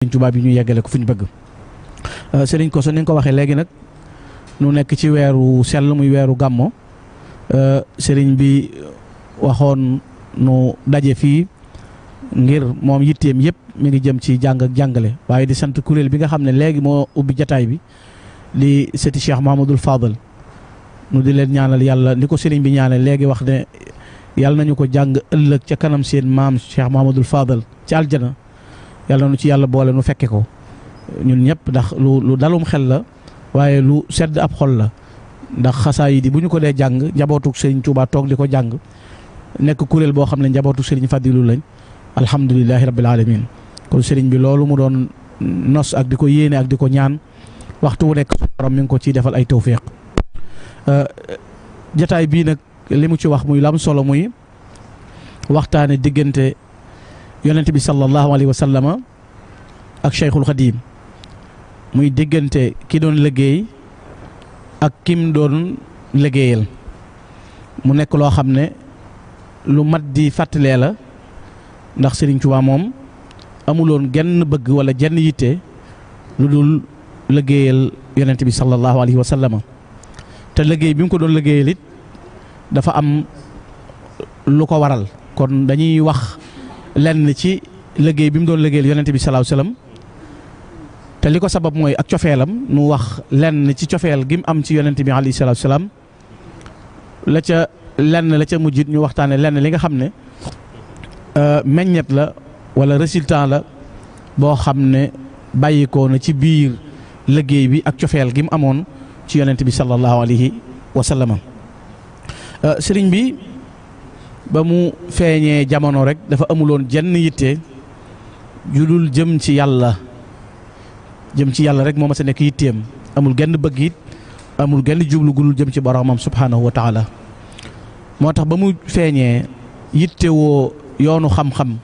Sëriñ Tuubaa bi ñu yeggale ko fu ñu bëgg. Sëriñ Kosso ni nga ko waxee léegi nag nu nekk ci weeru sell muy weeru gàmmo sëriñ bi waxoon nu daje fii ngir moom yitteem yëpp mi ngi jëm ci jàng ak jàngale waaye di sant kuréel bi nga xam ne léegi moo ubbi jataay bi di sëti Cheikh Mahamadul Fadal nu di leen ñaanal yàlla li ko sëriñ bi ñaanal léegi wax ne yàlla nañu ko jàng ëllëg ca kanam seen maam Cheikh Mahamadul Fadal ci aljana yàlla nu ci yàlla boole nu fekke ko ñun ñëpp ndax lu dalum xel la waaye lu sedd ab xol la ndax xasaayid yi bu ñu ko dee jàng njabootuk sëriñ Tuubaa toog di ko jàng nekk kuréel boo xam ne njabootuk sëriñ Fadilu lañ alhamdulilahi rabbil alamin kon sëriñ bi loolu mu doon nos ak di ko yéene ak di ko ñaan waxtu wu nekk borom mi ngi ko ciy defal ay tawfiq jataay bii nag li mu ci wax muy lam solo muy waxtaane diggante yonent bi sallallahu alayhi wa sallama ak Cheikhul Khadim muy diggante ki doon liggéey ak kim doon liggéeyal mu nekk loo xam ne lu mat di fàttalee la ndax Serigne Touba moom amuloon genn bëgg wala jenn yitte lu dul liggéeyal yonent bi sallallahu alayhi wa sallama te liggéey bi mu ko doon liggéeyal it dafa am lu ko waral kon dañuy wax lenn ci liggéey bi mu doon liggéeyal yonent bi sallallahu alayhi wa sallam te li ko sabab mooy ak cofeelam nu wax lenn ci cofeel gi mu am ci yonent bi alayhi salaatu salaam la ca mujjit ñu waxtaane lenn li nga xam ne meññet la wala résultat la boo xam ne bàyyikoo na ci biir liggéey bi ak cofeel gi mu amoon ci yonent bi sallallahu alayhi wa sallam sëriñ bi ba mu feeñee jamono rek dafa amuloon jenn yitte ju dul jëm ci yàlla rek moo ma sa nekk yitteem amul genn bëgg it amul genn jublu gudul jëm ci boromam subhanahu wa taala moo tax ba mu feeñee yittewoo yoonu xam-xam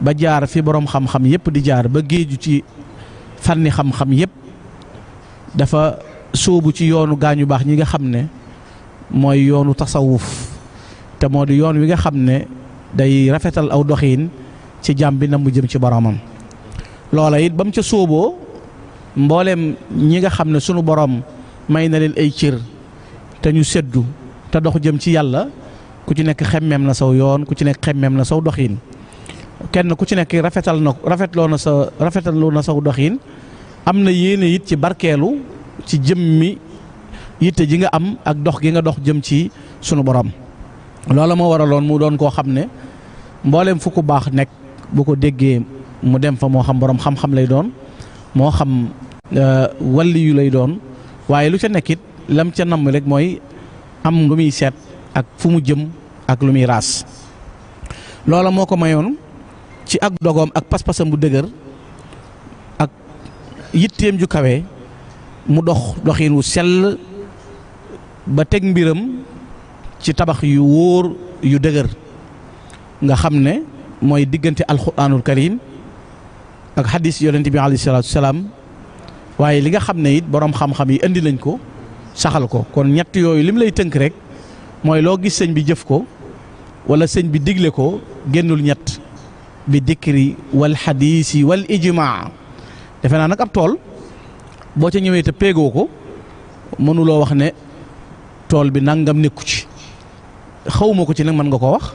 ba jaar fi borom xam-xam yépp di jaar ba géeju ci fànni xam-xam yépp dafa sóobu ci yoonu gaañu baax ñi nga xam ne mooy yoonu tasawuf te moo di yoon wi nga xam ne day rafetal aw doxiin ci jàmm bi na mu jëm ci boromam loola it ba mu ca sóoboo mbooleem ñi nga xam ne sunu borom may na leen ay cër te ñu seddu te dox jëm ci yàlla ku ci nekk xemmeem na saw yoon ku ci nekk xemmeem na saw doxiin kenn ku ci nekk rafetloo na saw doxiin am na yéene it ci barkeelu ci jëmmi yitte ji nga am ak dox gi nga dox jëm ci sunu borom loola moo waraloon mu doon koo xam ne mbooleem fu ku baax nekk bu ko déggee mu dem fa moo xam borom xam-xam lay doon moo xam walli yu lay doon waaye lu ca nekkit lam ca namm rek mooy am lu muy seet ak fu mu jëm ak lu muy raas loola moo ko mayoon ci ak dogoom ak pas-pasam bu dëgër ak yitteem ju kawe mu doxin wu sell ba teg mbiram ci tabax yu wóor yu dëgër nga xam ne mooy diggante alxuraanul karim ak xadis yonent bi alayhi salaatu salaam waaye li nga xam ne it boroom xam-xam yi indi nañ ko saxal ko kon ñett yooyu lim lay tënk rek mooy loo gis sëñ bi jëf ko wala sëñ bi digle ko génnul ñett bi dikri wal xadiisi wal ijmaa defe naa nag ab tool boo ca ñëwee te péegoo ko mënuloo wax ne tool bi nangam nekku ci xawma ko ci nag mën nga ko wax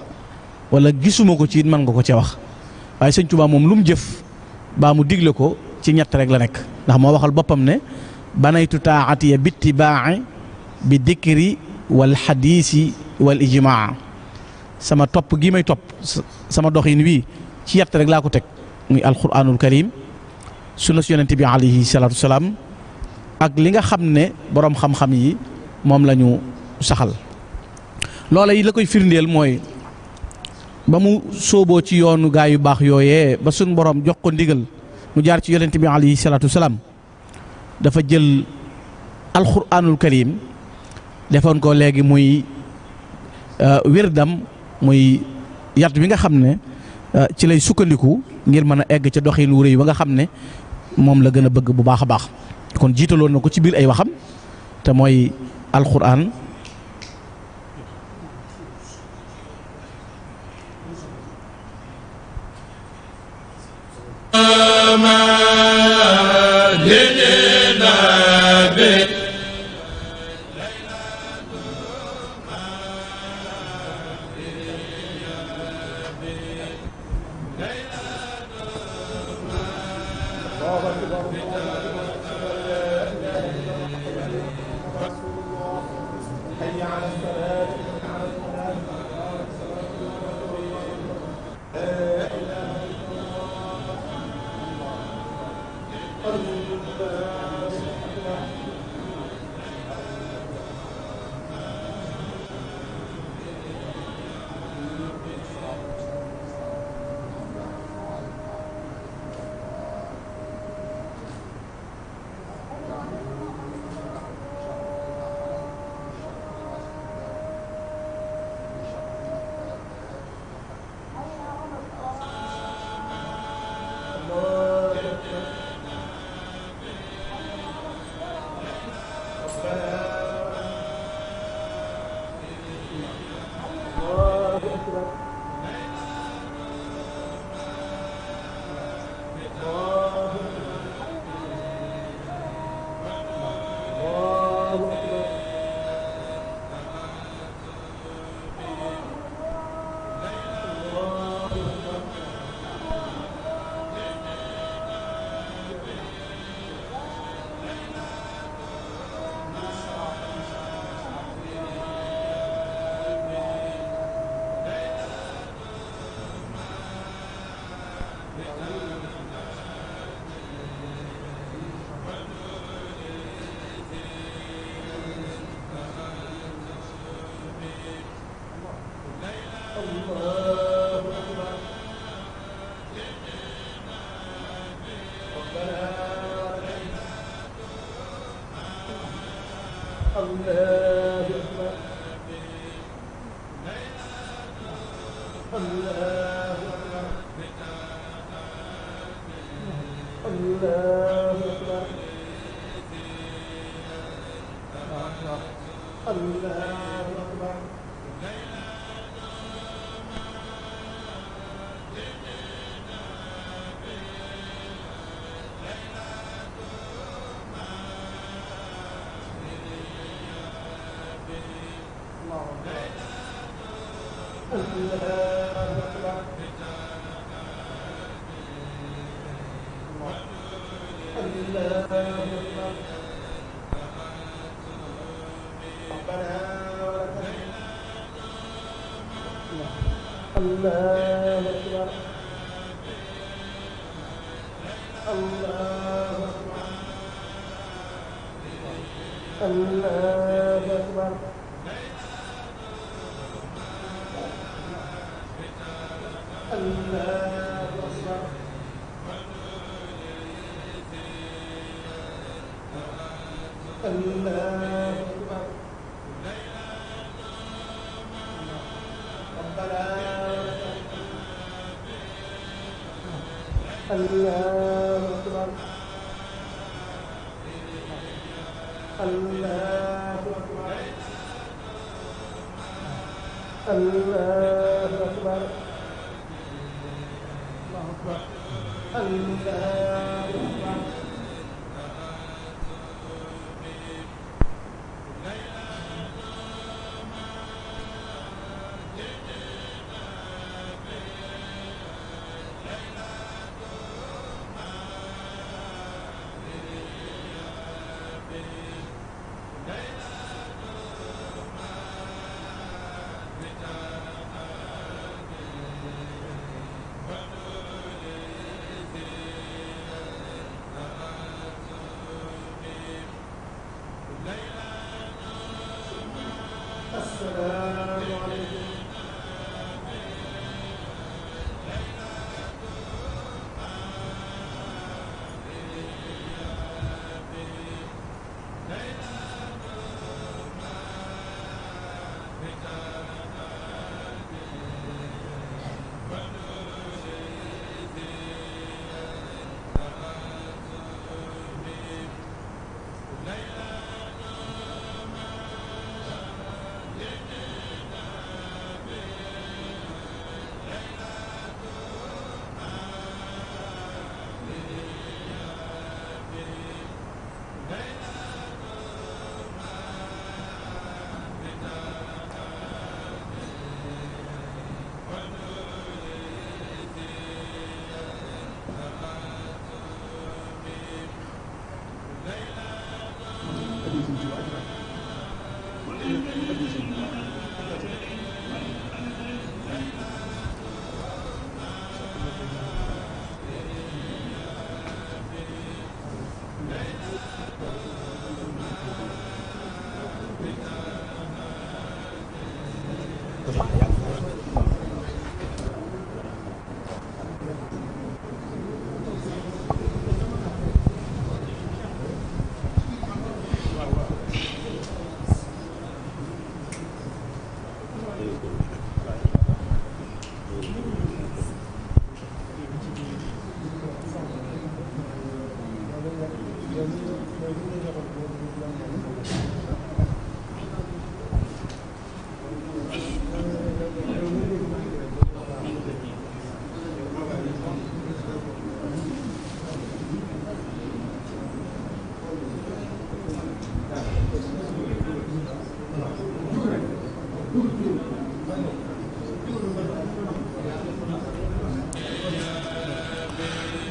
wala gisuma ko ci it mën nga ko ca wax waaye sëñ Tuubaa moom lu mu jëf baa mu digle ko ci ñett rek la nekk ndax moo waxal boppam ne banaytu taatiya bittibaa'i bi dikri wal xadiisi wal ijmaa sama topp gi may topp sama doxin wii ci yett rek laa ko teg muy alquranul karim sunna si yonent bi alayhi salaatu salaam ak li nga xam ne boroom xam-xam yi moom la ñu saxal loola yi la koy firndeel mooy ba mu sóoboo ci yoonu gaa yu baax yooyee ba suñ borom jox ko ndigal mu jaar ci yonent bi alayhi salaatu salaam dafa jël alquranul karim defoon ko léegi muy wirdam muy yat bi nga xam ne ci lay sukkandiku ngir mën a egg ca doxin wu rëy ba nga xam ne moom la gën a bëgg bu baax a baax kon jiitaloon na ko ci biir ay waxam te mooy alquran ma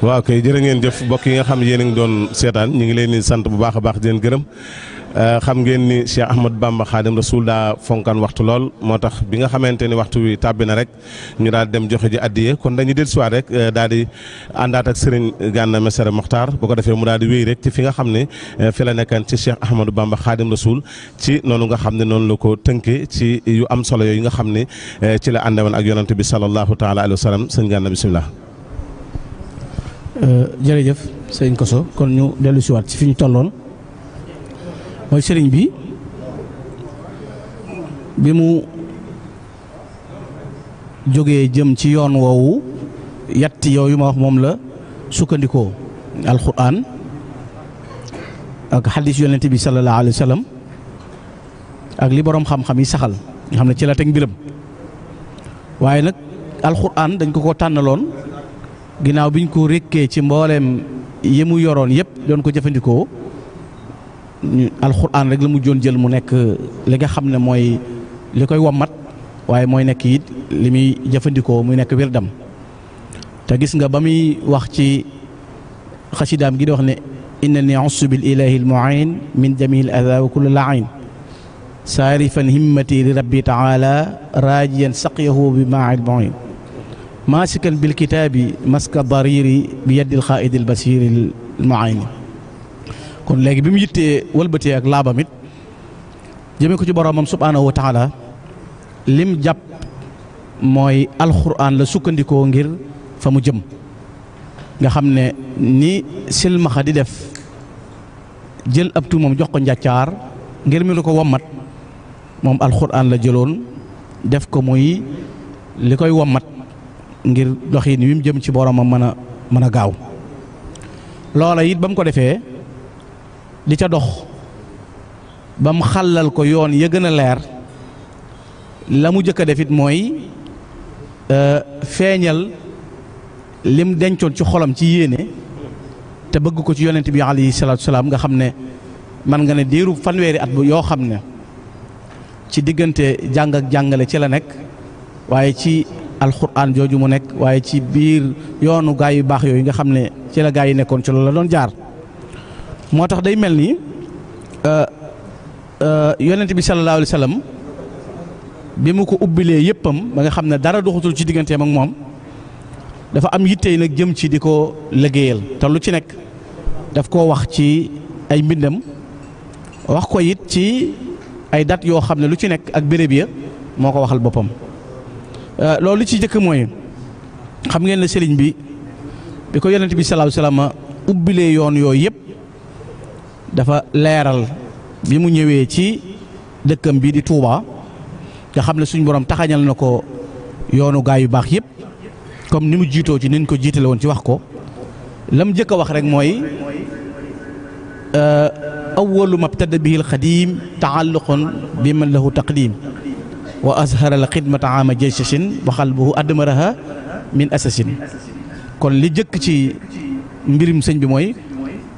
waaw kay jërë ngeen jëf mbokk yi nga xam yéen a ngi doon seetaan ñu ngi leen di sant bu baax a baax di leen gërëm xam ngeen ni Cheikh Ahmadou Bamba Khadim Rasoul daa fonkan waxtu lool moo tax bi nga xamante ni waxtu wi tàbbi na rek ñu daal dem joxe ji addiye kon dañuy dellusiwaat rek daal di àndaat ak Serigne Gana Messere Mokhtar bu ko defee mu daal di wéy rek ci fi nga xam ne fi la nekkan ci Cheikh Ahmadou Bamba Khadim Rasoul ci noonu nga xam ne noonu la ko tënkee ci yu am solo yooyu nga xam ne ci la àndewoon ak yonante bi sallallahu taala alayhi wa sallam sëñ Gana bisimilah. jërëjëf sëñ Koso kon ñu dellu si waat ci fi ñu tolloon mooy sëriñ bi mu jógee jëm ci yoon woowu yatti yooyu ma wax moom la sukkandikoo alxuraan ak xadis yonent bi sallallahu alayhi wa sallam ak li boroom xam-xam yi saxal nga xam ne ci la teg mbiram waaye nag alxuraan dañ ko tànnaloon ginnaaw biñ ko rékkee ci mbooleem yi mu yoroon yëpp doon ko jëfandikoo alxuraan rek la mu joon jël mu nekk li nga xam ne mooy li koy wommat waaye mooy nekk it li muy jëfandikoo muy nekk wirdam te gis nga ba muy wax ci xasidaam gi di wax ne innani ussu bil ilahi al mu'in min jamil adha wa kulli la'in saarifan himmati li rabbi taala raajiyan saqyahu bi ma'il mu'in maasikan bil kitaabi maska dariri bi yaddil xaaidil basiril muayni kon léegi bi mu yittee wëlbatee ak laabam it jëmee ko ci boroomam subhaanahu wa taala lim jàpp mooy alxuraan la sukkandikoo ngir fa mu jëm nga xam ne ni silmaxa di def jël ab tuumam jox ko njàccaar ngir mi lu ko wommat moom alxuraan la jëloon def ko muy li koy wommat ngir doxin wi mu jëm ci boromam mën a gaaw loola it ba mu ko defee di ca dox ba mu xàllal ko yoon ya gën a leer la mu jëkk a def it mooy feeñal lim dencoon ci xolam ci yéene te bëgg ko ci yonent bi alayhi salaatu salaam nga xam ne man nga ne diiru fanweeri at bu yoo xam ne ci diggante jàng ak jàngale ci la nekk waaye ci alxuraan jooju mu nekk waaye ci biir yoonu gaa yu baax yooyu nga xam ne ci la gaa yi nekkoon ci loolu la doon jaar moo tax day mel ni yonent bi sallallahu alayhi wa sallam bi mu ko ubbilee yëppam ba nga xam ne dara doxatul ci digganteem ak moom dafa am yittey nag jëm ci di ko liggéeyal te lu ci nekk daf koo wax ci ay mbindam wax ko it ci ay dat yoo xam ne lu ci nekk ak béréb ya moo ko waxal boppam loolu ci jëkk mooy xam ngeen ne sëriñ bi ko yonent bi sallallahu alayhi wasallam ubbilee yoon yooyu yëpp dafa leeral bi mu ñëwee ci dëkkam bi di Touba nga xam ne suñu borom taxañal na ko yoonu gaa yu baax yëpp comme ni mu jiitoo ci niñ ko jiitale woon ci wax ko lam jëkk a wax rek mooy awwalu mabtada bihi alxadim taalluqun bi man lahu taqdim wa azhara al xidmata ama jaysasin wa qalbuhu admaraha min asasin kon li jëkk ci mbirim sëñ bi mooy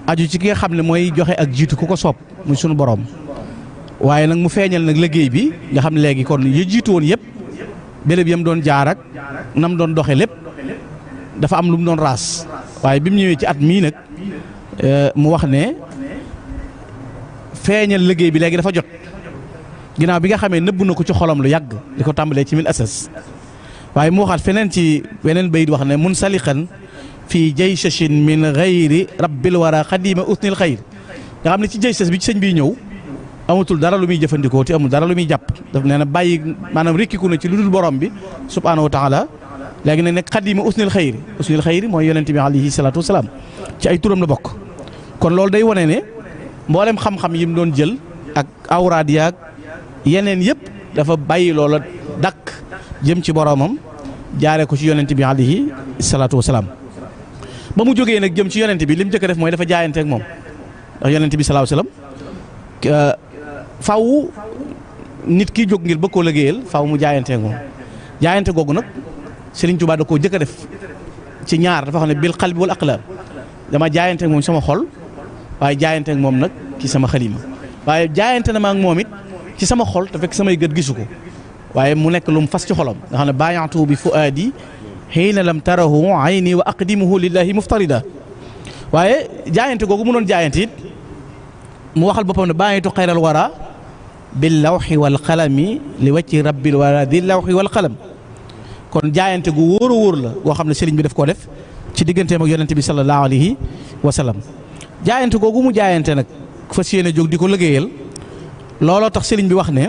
aju ci ki nga xam ne mooy joxe ak jiitu ku ko soob muy sunu borom waaye nag mu feeñal nag liggéey bi nga xam ne léegi kon yi jiitu woon yëpp béréb yam doon jaar ak nam doon doxe lépp dafa am lu mu doon raas waaye bi mu ñëwee ci at mii nag mu wax ne feeñal liggéey bi léegi dafa jot ginnaaw bi nga xamee nëbb na ko ci xolam lu yàgg di ko tàmbalee ci mil asas waaye mu waxaat feneen ci weneen bayit wax ne mun salixan fii jaysashin min gayri rabbil wara xadima usnil xayr nga xam ne ci jaysas bi ci sëñ bi ñëw amatul dara lu muy jëfandikoo te amul dara lu muy jàpp daf nee na bàyyi maanaam rekkiku na ci lu dul borom bi subhaanahu wa taala léegi nag nekk xadima usnil xayri mooy yonente bi alayhi salaatu wasalaam ci ay turam la bokk kon loolu day wane ne mboolem xam-xam yi mu doon jël ak awraad yaag yeneen yëpp dafa bàyyi loola dakk jëm ci boromam jaaree ko ci yonent bi alayhi salaatu wasalaam ba mu jógee nag jëm ci yonent bi li mu njëkk a def mooy dafa jaayante ak moom ndax yonent bi sallallahu alayhi wasallam faw nit ki jóg ngir bëgg koo liggéeyal faw mu jaayantee moom jaayante googu nag Serigne Touba da koo jëkk a def ci ñaar dafa xam ne bil qalbi wal aqlam dama jaayante moom sama xol waaye jaayante moom nag ci sama xalima waaye jaayante na ma ak moom it ci sama xol te fekk samay gët gisu ko waaye mu nekk lu mu fas ci xolam nga xam ne baayantu bi fuaadi xiina lam tarahu ayni wa aqdimuhu lillahi muftarida waaye jaayante googu mu doon jaayante it mu waxal boppam ne baayantu xayral wara bil lawxi wal qalami li wacci rabbil wara di lawxi wal qalam kon jaayante gu wóor a wóor la goo xam ne sëriñ bi daf koo def ci digganteem ak yonente bi sallallahu alayhi wa sallam jaayante googu mu jaayante nag fas yéene jóg di ko liggéeyal looloo tax sëriñ bi wax ne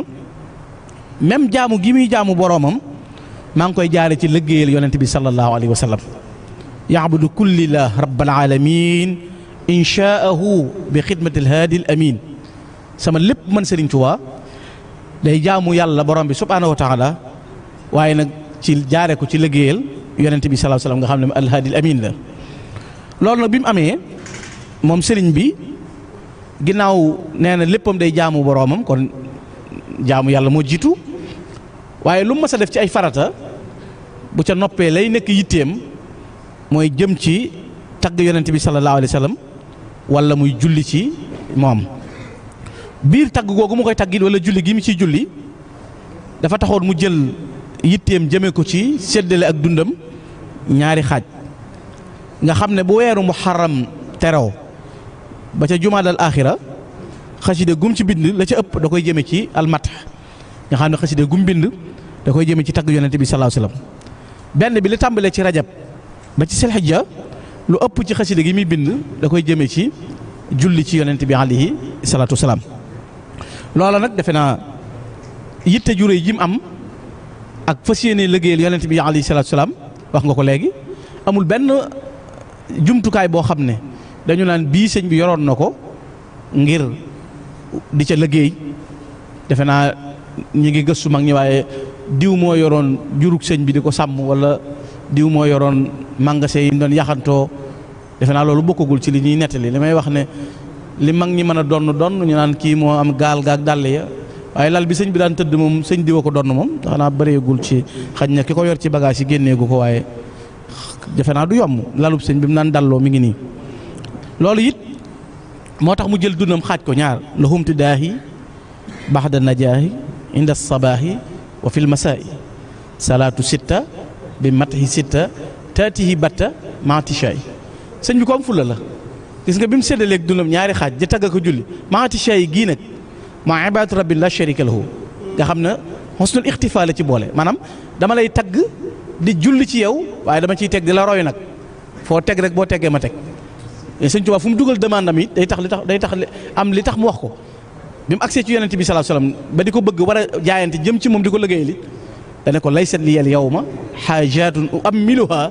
même jaamu gi muy jaamu boroomam maa ngi koy jaare ci liggéeyal yonente bi sallallahu alayhi wa sallam yaabudu kullillah rabbal alamin inshaahu bi xidmati alhaadi al amin sama lépp man sëriñ Tuubaa day jaamu yàlla borom bi subhaanahu wa taala waaye nag ci jaare ko ci liggéeyal yonente bi sallallahu alayhi wa sallam nga xam ne alhaadi al amin la loolu nag bi mu amee moom sëriñ bi ginnaaw nee na léppam day jaamu boroomam kon jaamu yàlla moo jiitu waaye lu mu mës a def ci ay farata bu ca noppee lay nekk yitteem mooy jëm ci tagg yonent bi sallallahu alayhi wa sallam wala muy julli ci moom biir tagg googu mu koy taggit wala julli gi mu ciy julli dafa taxoon mu jël yitteem jëme ko ci séddale ak dundam ñaari xaaj nga xam ne bu weeru muharram teraw ba ca jumaadal aaxira xaside gum ci bind la ca ëpp da koy jëme ci almat nga xam ne xaside gum bind da koy jëme ci tagg yonent bi sallallahu alayhi wasallam benn bi li tàmbalee ci rajab ba ci silhijja lu ëpp ci xaside gi muy bind da koy jëme ci julli ci yonent bi alayhi salaatu wasalaam loola nag defe naa yitte ju réy ji mu am ak fas yéene liggéeyal yonent bi alayhi salaatu wasalaam wax nga ko léegi amul benn jumtukaay boo xam ne dañu naan bii sëñ bi yoroon na ko ngir di ca liggéey defe naa ñi ngi gëstu mag ñi waaye diw moo yoroon jurug sëñ bi di ko sàmm wala diw moo yoroon magasin yi doon yaxantoo defe naa loolu bokkagul ci li ñuy nettali li may wax ne li mag ñi mën a donn ñu naan kii moo am gaal gaag dàll ya waaye lal bi sëñ bi daan tëdd moom sëñ diwa ko donn moom xanaa bëreegul ci xaj na ki ko yor ci bagage yi génneegu ko waaye defe naa du yomb lalub sëñ bi mu naan dalloo mi ngi nii loolu it moo tax mu jël dundam xaaj ko ñaar lahumti daahi baxda najaahi inda sabaahi wa fil masaa'i salaatu sitta bi matahi sitta taatihi batta maatishaay sëñ bi ko am fulla la gis nga bi mu séddaleeg dundam ñaari xaaj di tagg ko julli maatishaay gii nag maa ibaadatu rabbin la sharika lahu nga xam ne husnul ixtifaa la ci boole maanaam dama lay tagg di julli ci yow waaye dama ciy teg di la roy nag foo teg rek boo teggee ma teg sëñ Tuubaa fu mu dugal demande am it day tax am li tax mu wax ko bi mu agsee ci yonent bi sallallahu alayhi wasallam ba di ko bëgg war a jaayante jëm ci moom di ko liggéeyal it dane ko laysat li al yawma xaajaatun uammiluha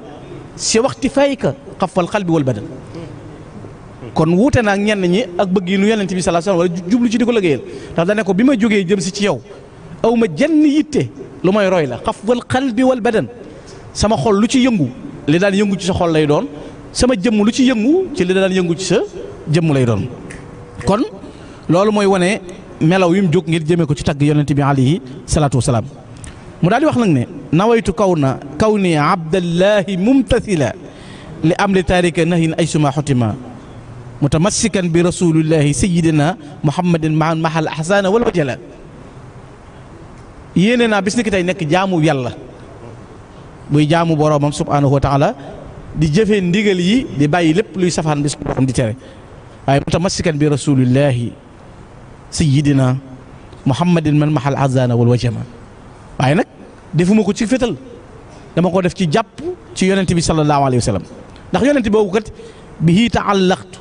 si waxti fayka xafal xalbi wal badan kon wuute naa ak ñenn ñi ak bëgg yi nu yonent bi sallallahu alayhi wasallam wala jublu ci di ko liggéeyal ndax dane ko bi ma jógee jëm si ci yow aw ma jenn yitte lu may roy la xafal xalbi wal badan sama xol lu ci yëngu li daan yëngu ci sa xol lay doon sama jëmm lu ci yëngu ci li daan yëngu ci sa jëmm lay doon kon loolu mooy wane melaw yi mu jóg ngir jëmee ko ci tagg yonent bi alayhi salaatu wasalaam mu daal di wax nag ne nawaytu kaw ni abdallahi mumtathila li amri taarika nahin ay suma xotima mutamassikan bi rasulillahi sayidina muhammadin maan mahal ahsana wal wajala yéene naa bis ni ki tey nekk jaamu yàlla buy jaamu boroomam subhanahu wa taala di jëfee ndigal yi di bàyyi lépp luy safaan bi borom di tere waaye mutamassikan bi rasulillahi sayidina muhammadin man mahal ahsana wal wajama waaye nag defuma ko ci fétal dama ko def ci jàpp ci yonent bi sallallahu alayhi wa sallam ndax yonent boobu kat bihi taallaqtu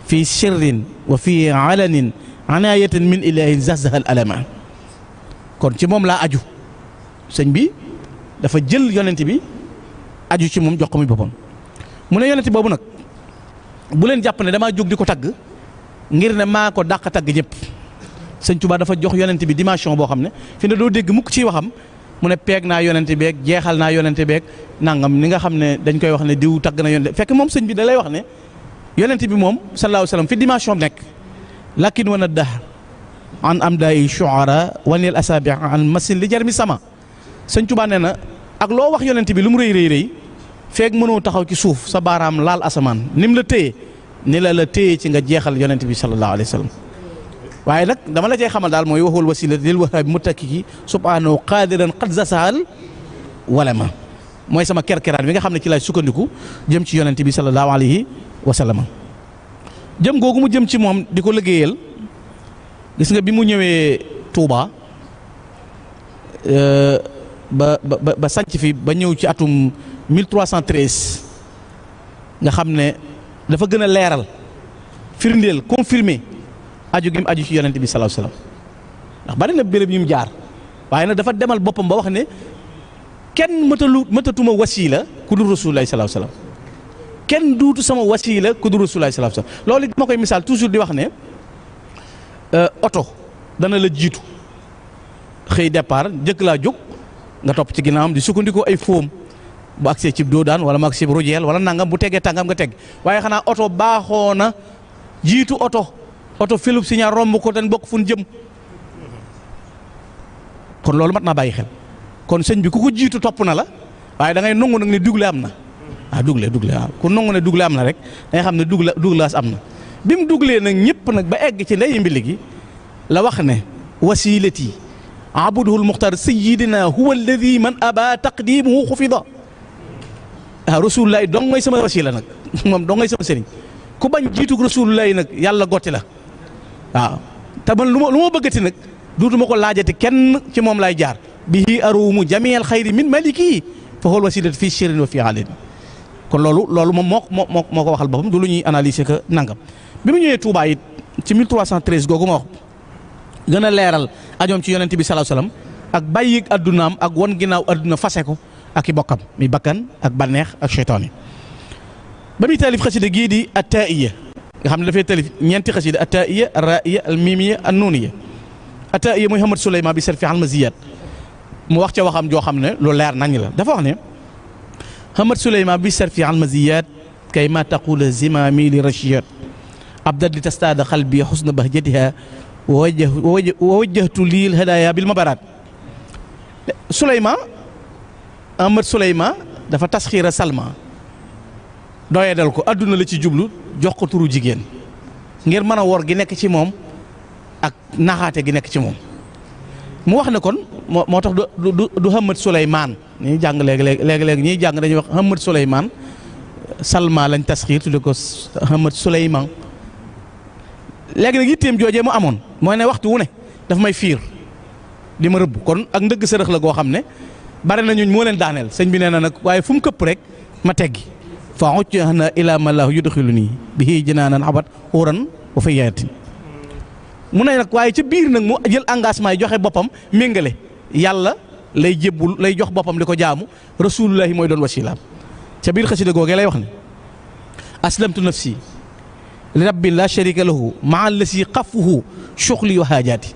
fi sirrin wa fi alanin anayatan min ilahin zahzaha al alama kon ci moom laa aju sëñ bi dafa jël yonent bi aju ci moom jox ko muy boppam mu ne yonent boobu nag bu leen jàpp ne damaa jóg di ko tagg ngir ne maa ko dàq tagg ñëpp sëñ Tuubaa dafa jox yonent bi dimension boo xam ne fi ne doo dégg mukk ciy waxam mu ne peeg naa yonent beeg jeexal naa yonent beeg nangam ni nga xam ne dañ koy wax ne diw tagg na yonent fekk moom sëñ bi da lay wax ne yonent bi moom sallallahu alayhi wa sallam fi dimension nekk lakin wana dah an am day shuara waneel asabi an masin li jar mi sama sëñ Tuubaa nee na ak loo wax yonent bi lu mu rëy rëy rëy feeg mënoo taxaw ci suuf sa baaraam laal asamaan ni mu la téye ni la téye ci nga jeexal yonent bi sallallahu alayhi wa sallam waaye nag dama la cay xamal daal mooy waxul wasila lil wahaabi muttakkiki subhanahu qadiran qad zasahal wala ma mooy sama kerkeraan bi nga xam ne ci laay sukkandiku jëm ci yonent bi sallallahu alayhi wa sallam jëm googu mu jëm ci moom di ko liggéeyal gis nga bi mu ñëwee Touba ba sanc fi ba ñëw ci atum 1313 nga xam ne dafa gën a leeral firndeel confirmer aju gi mu aju ci yonent bi sallallahu alayhi wasallam ndax bari na béréb yu mu jaar waaye nag dafa demal boppam ba wax ne kenn mëtatuma wasiila ku dul rasulullahi sallallahu alayhi wasallam kenn duutu sama wasiila ku dul rasulullahi sallallahu alayhi wasallam loolu dama koy misaal toujours di wax ne oto dana la jiitu xëy départ njëkk laa jóg nga topp ci ginnaawam di sukkandikoo ay foom bu agsee ci doodaan wala mu agsee rujeel wala nangam bu tegee tàngam nga teg waaye xanaa oto baaxoo na jiitu oto Philippe Signa romb ko dañ bokk fu ñu jëm kon loolu mat naa bàyyi xel kon sëñ bi ku ko jiitu topp na la waaye da ngay nangu nag ne dugle am na dugle waaw ku nangu ne dugle am na rek da nga xam ne duglaas am na bi mu duglee nag ñëpp nag ba egg ci ndey mbili gi la wax ne wasilati abuduhul muxtar sayidina huwa alladi man aba taqdimuhu xufida rasulullahi dong ngay sama wasila nag moom dong ngay sama sëriñ ku bañ jiitug rasulullahi nag yàlla gotti la waaw te man lu ma bëggati nag duutuma ko laajati kenn ci moom lay jaar bihi arumu jamial xayri min maliki fa huwa wasilati fii shirin wa fii alin kon loolu moom moo ko waxal boppam du lu ñuy analyser que nangam bi mu ñëwee Touba it ci 1313 googu ma wax gën a leeral ajoom ci yonent bi sallallahu alayhi wasallam ak bàyyi addunaam ak won ginnaaw adduna fase ko ak i bokkam mi bakkan ak bànneex ak seytaan yi ba muy taalif xasida gii di attaiya nga xam ne dafay taalif ñeenti xasida attaiya arraiya almimiya annuniya attaiya muy Hamad Souleymane bi sarfi almaziyat mu wax ca waxam joo xam ne lu leer nañ la dafa wax ne Hamad Souleymane bi sarfi almaziyat kay ma taqula zimami li rachiyat abdad li tastaada xalbi xusna bahjatiha wa wajjahtu lil hadaya bil mabarat Souleymane Hamad Souleymane dafa tasxiira Salma doyedal ko adduna la ci jublu jox ko turu jigéen ngir mën a wor gi nekk ci moom ak naxaate gi nekk ci moom mu wax ne kon moo tax du Hamad Souleymane ñuy jàng léegi ñuy jàng dañuy wax Hamad Souleymane Salma lañ tasxiir tudde ko Hamad Souleymane léegi nag yitteem joojee mu amoon mooy ne waxtu wu ne daf may fiir di ma rëbb kon ak ndëgg sërëx la goo xam ne bari na ñuñ moo leen daaneel sëñ bi nee na nag waaye fu mu këpp rek ma teggi fa uccana ila mallahu yudxiluni bihi jinaanan abat xuuran wa fayatin mu ne nag waaye ca biir nag mu jël engagement yi joxe boppam méngale yàlla lay jébbul lay jox boppam di ko jaamu rasulullahi mooy doon wasilaam ca biir xasida googee lay wax ne aslamtu nafsi li rabbi la sharika lahu maa lasi xafuhu shuxli wa haajaati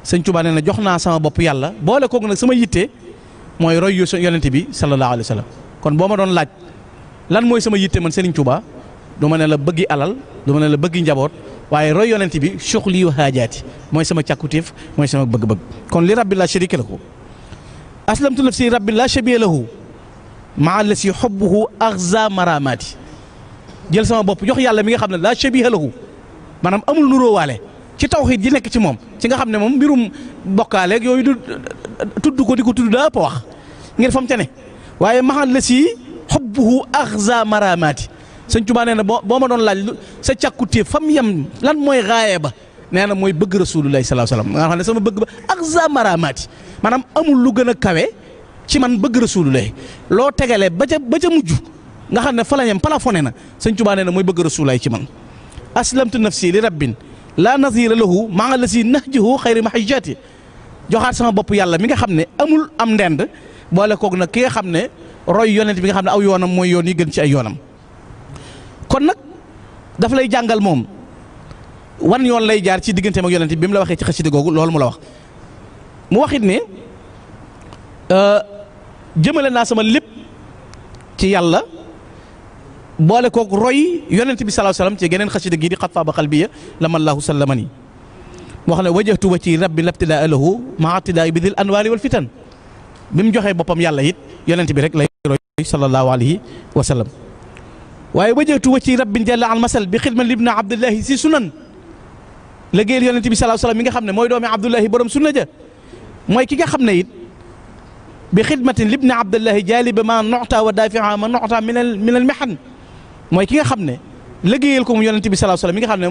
sëñ Tuubaa nee na jox naa sama bopp yàlla boole kooku nag sama yitte mooy roy yu yonente bi sallallahu alayhi wa sallam kon boo ma doon laaj lan mooy sama yitte man Serigne Touba du ma ne la bëggi alal du ma ne la bëggi njaboot waaye roy yonent bi suxli wa haajaati mooy sama càkkutéef mooy sama bëgg-bëgg kon li rabbi la sharika lahu aslamtu nafsi rabbi la shabiya lahu maa la si xobbuhu axza maramaati jël sama bopp jox yàlla mi nga xam ne la shabiha lahu maanaam amul nuróowaale ci tawxiid ji nekk ci moom ci nga xam ne moom mbirum bokkaaleeg yooyu du tudd ko di ko tudd daa ëpp wax ngir fam ca ne waaye maa la si xobbuhu axza maramaati sëñ Tuubaa nee na boo ma doon laaj sa càkkutéef fam yem lan mooy raaye ba nee na mooy bëgg rasulullahi sallallahu alayhi wasallam nga xam ne sama bëgg ba axza maramaati maanaam amul lu gën a kawe ci man bëgg rasulullahi loo tegale ba ca mujj nga xam ne fa la yem plafonné na sëñ Tuubaa nee na mooy bëgg rasulullahi ci man aslamtu nafsi li rabbin la nazira lahu maa la si nahjuhu xayri mahajjati joxaat sama bopp yàlla mi nga xam ne amul am ndend boole koog nag ki nga xam ne roy yonent bi nga xam ne aw yoonam mooy yoon yi gën ci ay yoonam kon nag daf lay jàngal moom wan yoon lay jaar ci digganteem ak yonent bi mu la waxee ci xasida googu loolu mu la wax mu waxit ne jëmale naa sama lépp ci yàlla boole kook roy yonent bi sallallahu alayhi wasallam ci geneen xasida gi di xat faaba qalbiya lama allahu sallamani moo xam ne wajjahtu wajhi rabbi labtidaa lahu maa tidaa bi dil anwaari wal fitan bi mu joxee boppam yàlla it yonent bi rek lay roy sallallahu alayhi wa sallam waaye wajjahtu wajhi rabbin jalla al masal bi xidma libni abdullahi si sunan liggéeyal yonent bi sallallahu alayhi wasallam mi nga xam ne mooy doomi abdullahi borom sunna ja mooy ki nga xam ne it bi xidmatin libni abdullahi jaaliba ma noxta wa daafi'a ma noxta min al mihan mooy ki nga xam ne liggéeyal ko mu yonent bi sallallahu alayhi wasallam mi nga xam ne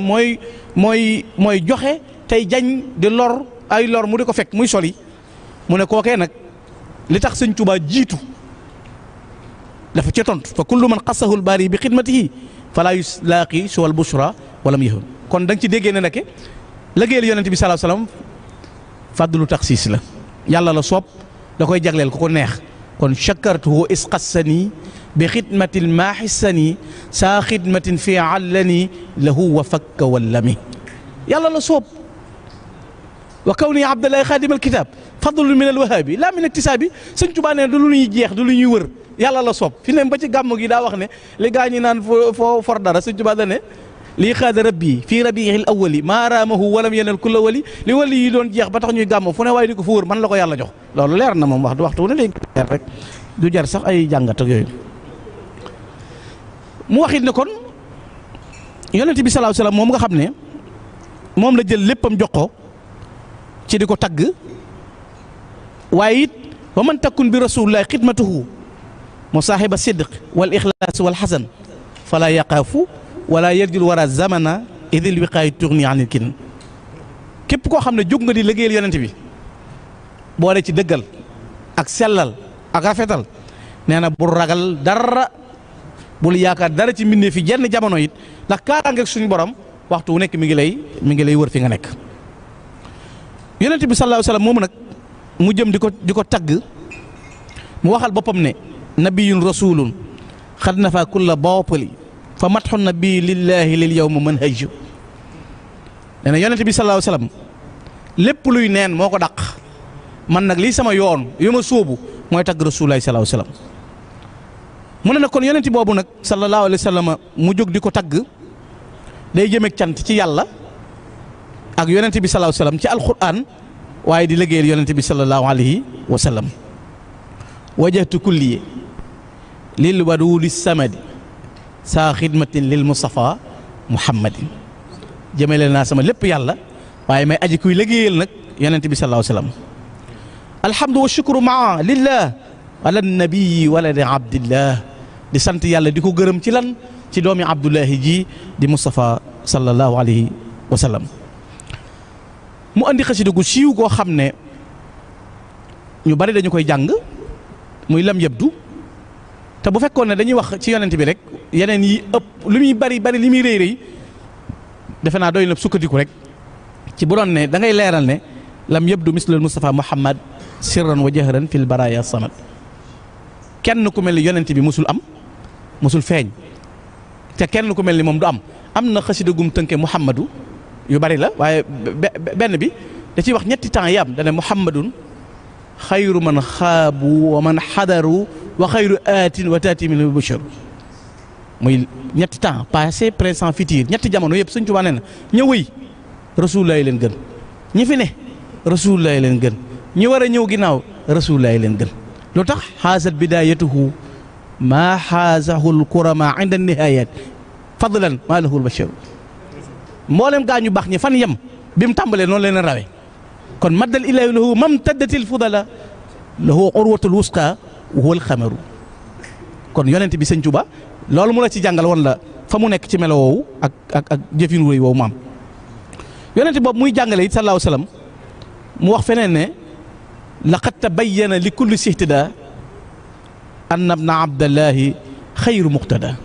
mooy joxe tey jañ di lor ay lor mu di ko fekk muy soli mu ne kookee nag li tax sëñ Tuubaa jiitu dafa ci tontu fa kullu man xassahu al-baari bi xidmatihi falaa yulaaqi suwal bushra walam yahun kon da nga ci déggee ne nag liggéeyal yonent bi sallallahu alayhi wasallam fadlu taxsiis la yàlla la soob da koy jagleel ku ko neex kon shakartuhu is qassani bi xidmatil maaxissani saa xidmatin fi allani lahu wa fakka wallami yàlla la soob wa kawni abdullahi xaadimal kitaab fadlun min alwahaabi laa min iktisaabi sëñ Tuubaa ne du lu ñuy jeex du lu ñuy wër yàlla la soob fi ne ba ci gàmm gi daa wax ne li gaa ñi naan foo for dara sëñ Tuubaa da ne lii xaada rabbi fii rabiihil awwali maa raamahu walam yenal kulla wali li wali yi doon jeex ba tax ñuy gàmm fu ne waaye di ko fa wër man la ko yàlla jox loolu leer na moom waxtu ne léegi leer rek du jar sax ay jàngat ak yooyu mu waxit ne kon yonent bi sallallahu alayhi wasallam moom nga xam ne moom la jël léppam jox ko ci di ko tagg waaye it wa man takkun bi rasulillahi xidmatuhu musaahiba sidq wal ixlaas wal xasan fala yaqaafu wala yarjul wara zamana idil wiqaayu tourni anil kin képp koo xam ne jóg nga di liggéeyal yonent bi boole ci dëggal ak sellal ak rafetal nee na bul ragal dara bul yaakaar dara ci mbindee fi jenn jamono it ndax kaaraangeeg suñu borom waxtu wu nekk mi ngi lay wër fi nga nekk. yonent bi sallallahu alayhi wasallam moomu nag mu jëm di ko tagg mu waxal boppam ne nabiyun rasulun xad nafa kulla baatili fa matxu nabi lillahi lil yawma manhaju nee na yonent bi sallallahu alayhi wasallam lépp luy neen moo ko dàq man nag lii sama yoon yu ma sóobu mooy tagg rasulullahi sallallahu alayhi wasallam mu ne nag kon yonent boobu nag sallallahu alayhi wasallam mu jóg di ko tagg day jëmeeg cant ci yàlla ak yonent bi sallallahu alayhi wasallam ci alquran waaye di liggéeyal yonent bi sallallahu alayhi wasallam wajjahtu kulli lil wadudi samadi saa xidmatin lil Mustafa Muhammadin jëmale naa sama lépp yàlla waaye may aji kuy liggéeyal nag yonent bi sallallahu alayhi wasallam alhamdu wa shukru maa lillah ala nabii waladi abdillah di sant yàlla di ko gërëm ci lan ci doomi abdullahi ji di Mustafa sallallahu alayhi wasallam mu andi xasida gu siiw goo xam ne ñu bari dañu koy jàng muy lam yabdu te bu fekkoon ne dañuy wax ci yonent bi rek yeneen yi ëpp lu muy bari li muy rëy rëy defe naa doy na sukkandiku rek ci bu doon ne da ngay leeral ne lam yabdu mislul Mustafa Muhammad sirran wa jahran fil baraya samad kenn ku mel ni yonent bi musul am musul feeñ te kenn ku mel ni moom du am na xasida gum tënke Muhammadu yu bari la waaye benn bi da ciy wax ñetti temps yi am dane Muhammadun xayru man xaabu wa man xadaru wa xayru aatin wa taati min al-bashar muy ñetti temps passé présent futur ñetti jamono yëpp Sëñ Tuubaa nee na ña wëy Rasulullaay leen gën ñi fi ne Rasulullaay leen gën ñi war a ñëw ginnaaw Rasulullaay leen gën lu tax xaasat bidaayatuhu maa xaasahul kurama inda nihayat fadlan maa lahul bashar mboolem gaa ñu baax ñi fan yem bi mu tàmbalee noonu leen rawe kon maddal ilaahi lahu mam taddatil fudala lahu urwatul wusqa wa huwal xamaru kon yonent bi Sëñ Tuubaa loolu mu la ci jàngal woon la fa mu nekk ci melo woowu ak jëfin wéy woowu maam yonent boobu muy jàngale it sallallahu alayhi wasallam mu wax feneen ne laqad tabayyana li kulli sihtada anna ibna abdallahi xayru muqtada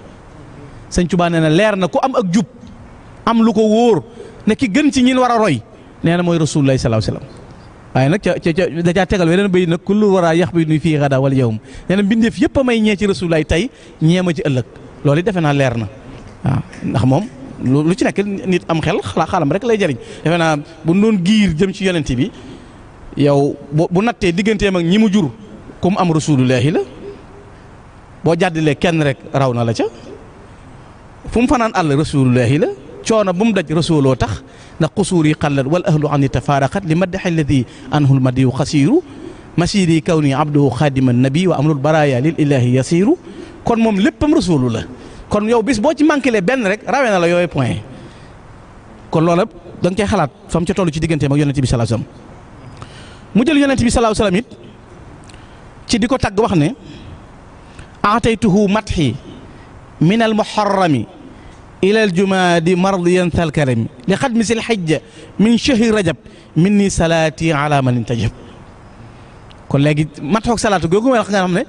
Sëñ Tuubaa nee na leer na ku am ak jub am lu ko wóor ne ki gën ci ñin war a roy nee na mooy rasulullahi sallallahu alayhi wasallam waaye nag ca da caa tegal weneen bay nag kullu war a yax bi nuy fii xada wala yawm nee na mbindeef yëpp a may ñee ci rasulullahi tey ñeema ci ëllëg loolu it defe naa leer na waaw ndax moom lu ci nekk nit am xel xalam rek lay jëriñ defe naa bu doon giir jëm ci yonent bi yow bu nattee digganteem ak ñi mu jur ku mu am rasulullahi la boo jàddilee kenn rek raw na la ca fu mu fanaan àll rasulullahi la coono bu mu daj rasuloo tax ndax xusuur yi xallat wal ahlu an tafaaraqat li maddaxi alladi anhul madiyu xasiiru masiri kawni abduhu xaadima nabi wa amrul baraya lil ilahi yasiru kon moom léppam rasulu la kon yow bis boo ci manqué benn rek rawee na la yooyu point kon loola da nga cay xalaat fa mu ca toll ci digganteem ak yonent bi sallallahu alayhi wasallam mu jël yonent bi sallallahu alayhi wasallam it ci di ko tagg wax ne aataytuhu matxi min al muharrami ila al jumaadi mardiyan thal karami li xadmi sil xijja min shahri rajab minni salaati ala man intajab kon léegi matxoog salaatu googu nga xam ne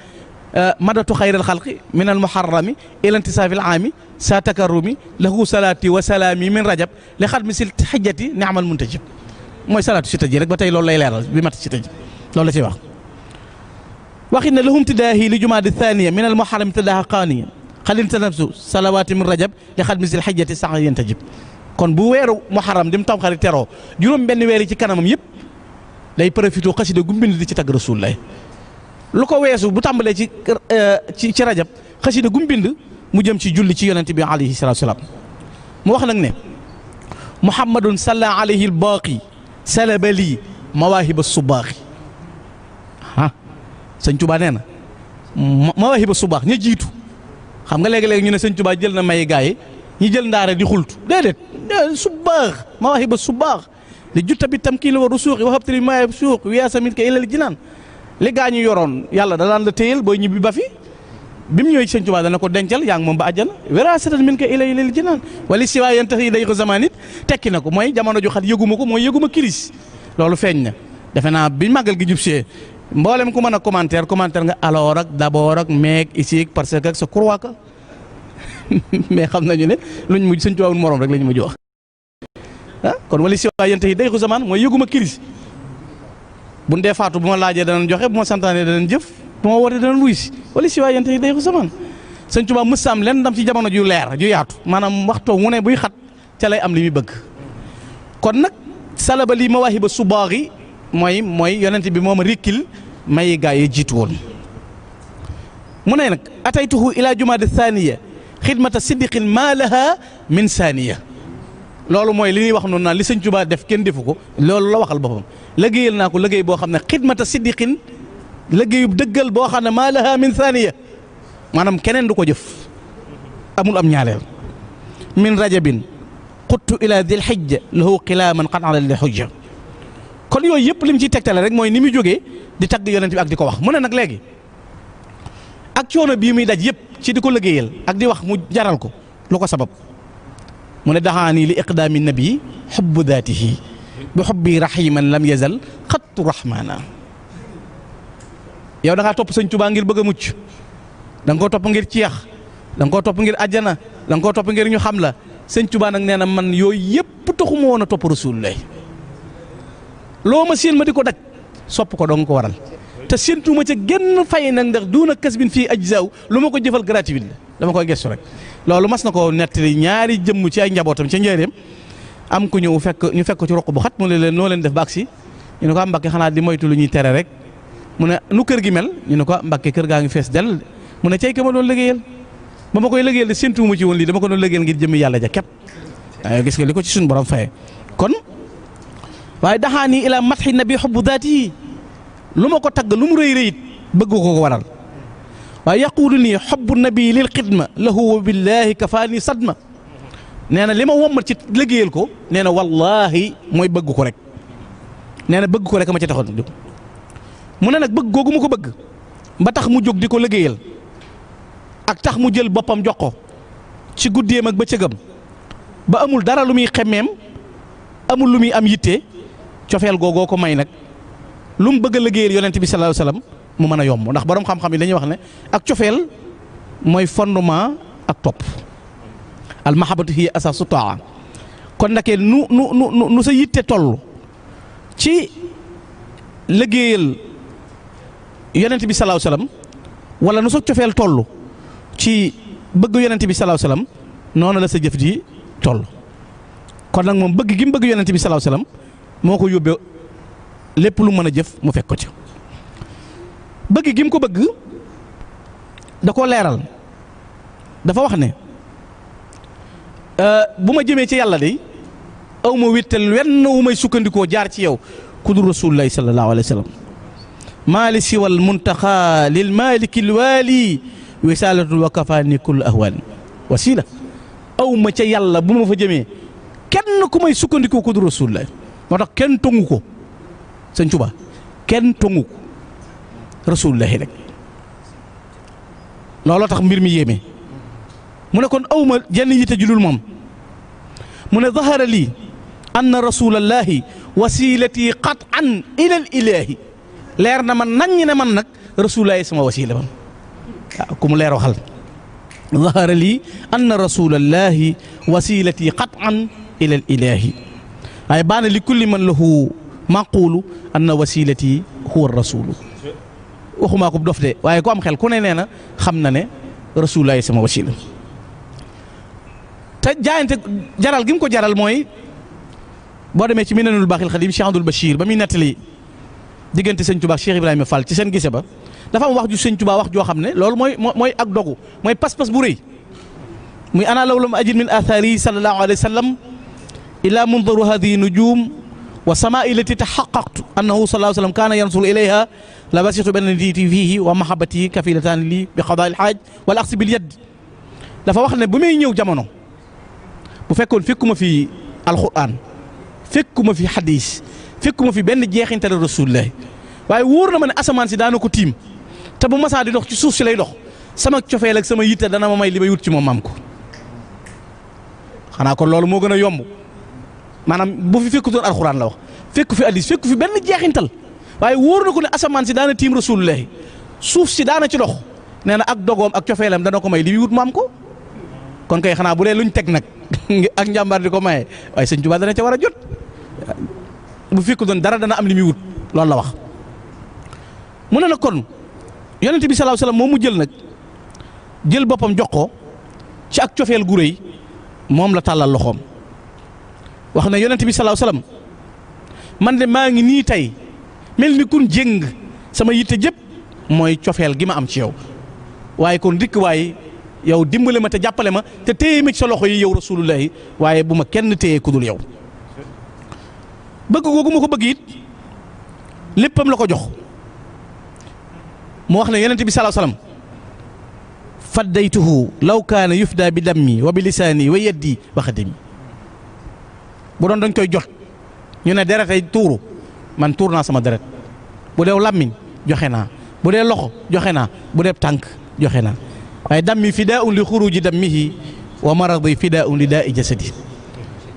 madatu xayral xalqi min al muharrami ila intisaafi al aami sa takarrumi lahu salaati wa salaami min rajab li xadmi sil xijjati ni'mal muntajib mooy salaatu si tëji rek ba tey loolu lay leeral bi mat si tëji loolu la ciy wax waxit ne lahum tidaahi li jumaadi thaniya min al muharrami tadaaha qaaniya xalin tanafsu salawaati min rajab li xadmi sil xijjati sax yantajib kon bu weeru muharram dim tam xarit teroo juróom benn weer yi ci kanamam yëpp day profité xasida gu mbind di ci tagg rasulullah lu ko weesu bu tàmbalee ci rajab xasida gu mbind mu jëm ci julli ci yonent bi alayhi salaatu salaam mu wax nag ne muhammadun salla alayhi albaaqi salaba lii mawaahiba subaaxi sëñ Tuubaa nee na mawaahiba subaax ña jiitu xam nga léegi-léegi ñu ne sëñ Tuubaa jël na may gaa yi ñi jël ndaare di xultu déedéet subaax mawaahiba subaax li jutta bi tam kii la war a suuxi waxabtali maay suux wiyaasa min ka ilal jinaan li gaa ñu yoroon yàlla da daan la téyel booy ñibbi ba fi bi mu ñëwee ci sëñ Tuubaa dana ko dencal yaa ngi moom ba àjjana wiraasatan min ka ilal jinaan wala si waa yéen tax yi day ko zaman it tekki na ko mooy jamono ju xat yëguma ko mooy yëguma kiris loolu feeñ na defe naa bi màggal gi jub see mboolem ku mën a commentaire nga alors ak d'abord ak meeg ici parce que sa croix ka mais xam nañu ne luñ mujj sëñ Tuubaa morom rek la ñu mujj wax kon wala si waa yéen tax yi day ko zaman mooy yëguma kiris bu ndee faatu bu ma laajee danañ joxe bu ma santaane danañ jëf bu ma wootee danañ wuy si wala si waa yéen tax day ko samaan sëñ Tuubaa mës am leen ndam ci jamono ju leer ju yaatu maanaam waxtoo mu ne buy xat ca lay am li muy bëgg kon nag salaba li mawaahiba subaaxi mooy yonent bi mooma rikkil may gaa yi jiitu woon mu ne nag ataytuhu ila jumaada thaniya xidmata siddiqin maa laha min saaniya loolu mooy li ñuy wax noonu naan li sëñ Tuubaa def kenn defu ko loolu la waxal boppam liggéeyal naa ko liggéey boo xam ne xidmata siddiqin liggéeyub dëggal boo xam ne maa laha min thaniya maanaam keneen du ko jëf amul am ñaareel min rajabin xuttu ila dil xijja lahu qilaaman qad ala li xujja kon yooyu yëpp li mu ciy tegtale rek mooy ni muy jógee di tagg yonent bi ak di ko wax mu ne nag léegi ak coono bii muy daj yëpp ci di ko liggéeyal ak di wax mu jaral ko lu ko sabab mu ne daxaani li iqdaami nabi xubbu daatihi bi xubbi rahiman lam yazal xattu rahmaana yow da ngaa topp sëñ Tuubaa ngir bëgg a mucc da nga koo topp ngir ceex da nga koo topp ngir àjjana da nga koo topp ngir ñu xam la sëñ Tuubaa nag nee na man yooyu yëpp taxuma woon a topp rasulullah loo ma séen ma di ko daj sopp ko doo nga ko waral te séentuma ca genn fay nag ndax duuna kasbin fii ajzaaw lu ma ko jëfal gratuit la dama koy gestu rek loolu mas na ko nettali ñaari jëmm ci ay njabootam ca njëriñam am ku ñëw ñu fekk ci roq bu xat mu ne leen noo leen def ba agsi ñu ne ko Mbàkke xanaa di moytu lu ñuy tere rek mu ne nu kër gi mel ñu ne ko Mbàkke kër gaa ngi fees dell mu ne cay ka ma doon liggéeyal ba ma koy liggéeyal de séentuwuma ci woon lii dama ko doon liggéeyal ngir jëmmi yàlla ja képp waaye gis nga li ko ci suñu borom faye kon waaye daxaani ila matxi nabi xubbu daati lu ma ko tagg lu mu rëy rëyit bëgg ko waral waaye yaquulu nii xubbu nabi lil xidma lahu wa billahi kafaani sadma nee na li ma wommat ci liggéeyal ko nee na wallaahi mooy bëgg ko rek nee na bëgg ko rek ma ci taxoon jóg mu ne nag bëgg googu mu ko bëgg ba tax mu jóg di ko liggéeyal ak tax mu jël boppam jox ko ci guddeem ak bëccëgam ba amul dara lu muy xemmeem amul lu muy am yitte cofeel googoo ko may nag lu mu bëgg a liggéeyal yonent bi sallallahu alayhi wasallam mu mën a yomb ndax borom xam-xam yi dañuy wax ne ak cofeel mooy fondement ak topp al mahabbatu hiya asaasu taa kon ndake nu sa yitte toll ci liggéeyal yonent bi sallallahu alayhi wasallam wala nu sa cofeel toll ci bëgg yonent bi sallallahu alayhi wasallam noonu la sa jëf ji toll kon nag moom bëgg gi mu bëgg yonent bi sallallahu alayhi wasallam moo ko yóbbee lépp lu mën a jëf mu fekk ko ci bëgg gi mu ko bëgg da koo leeral dafa wax ne bu ma jëmee ci yàlla de aw ma wéttal wenn wu may sukkandikoo jaar ci yow ku dul rasulullahi sallallahu alayhi wa sallam maali siwal muntaxa lil maliki l waali wisalatu wa kafaani kull ahwaani wasila aw ma ca yàlla bu ma fa jëmee kenn ku may sukkandikoo ku dul rasulullahi moo tax kenn tongu ko sëñ Tuubaa kenn tongu ko rasulullahi rek looloo tax mbir mi yéeme mu ne kon awma jenn yitte julul moom mu ne zahara lii anna rasulallahi wasilati qat'an ilal ilahi leer na man naññ ne man nag rasulullahi sama wasila man waaw ku mu leer waxal zahara lii anna rasulallahi wasilati qat'an ilal ilahi waaye baana li kulli man lahu maqulu anna wasilati huwa rasulu waxumaa ko dof de waaye ku am xel ku ne nee na xam na ne rasulullahi sama wasila te jaayante jaral gi mu ko jaral mooy boo demee ci Minanul Baaxil Xadiim Cheikh Abdoul Bachir ba muy nettali diggante sëñ Tuubaa ak Cheikh Ibrahima Fall ci seen gise ba dafa am wax ju sëñ Tuubaa wax joo xam ne loolu mooy ak dogu mooy pas-pas bu rëy muy ana law lam ajid min athari sallallahu alayhi wa sallam ila mundaru hadihi nujum wa samaa'i lati tahaqqaqtu annahu sallallahu alayhi wa sallam kaana yansuru ilayha la basitu benediti fiihi wa mahabbati kafilatan li bi qadaa il haaj wal axsi bil yad dafa wax ne bu may ñëw jamono bu fekkoon fekkuma fi alquran fekkuma fi hadis fekkuma fi benn jeexintal rasulullah waaye wóor na ma ne asamaan si daana ko tiim te bu masaa di dox ci suuf si lay dox sama cofeel ak sama yitte dana ma may li may wut ci moom maam ko xanaa kon loolu moo gën a yomb maanaam bu fi fekkutoon alquran la wax fekku fi hadis fekku fi benn jeexintal waaye wóor na ko ne asamaan si daana tiim rasulullah suuf si daana ci dox nee na ak dogoom ak cofeelam dana ko may li muy wut maam ko kon kay xanaa bu dee luñ teg nag ak njàmbaar di ko maye waaye sëñ Tuubaa dana ca war a jot bu fekk doon dara dana am li muy wut loolu la wax. mu ne nag kon yonent bi salaahu salaam moom mu jël nag jël boppam jox ko ci ak cofeel gu rëy moom la tàllal loxoom wax ne yonent bi salaahu salaam man de maa ngi nii tey mel ni kun jéng sama yitte jëpp mooy cofeel gi ma am ci yow waaye kon dikk waaye. yow dimbale ma te jàppale ma te téye ma ci sa loxo yi yow rasulullahi waaye bu ma kenn téye ku dul yow bëgg googu ma ko bëgg it léppam la ko jox mu wax ne yonent bi salaahu salaam faddaytuhu law kaana yufda bi dammi wa bi lisaani wa yeddi wa xadimi bu doon dañ koy jot ñu ne deretay tuuru man tuur naa sama deret bu dee làmmiñ joxe naa bu dee loxo joxe naa bu dee tànk joxe naa waaye dammi fidaa'un li xuruji dammihi wa maradi fidaa'un li daa'i jasadi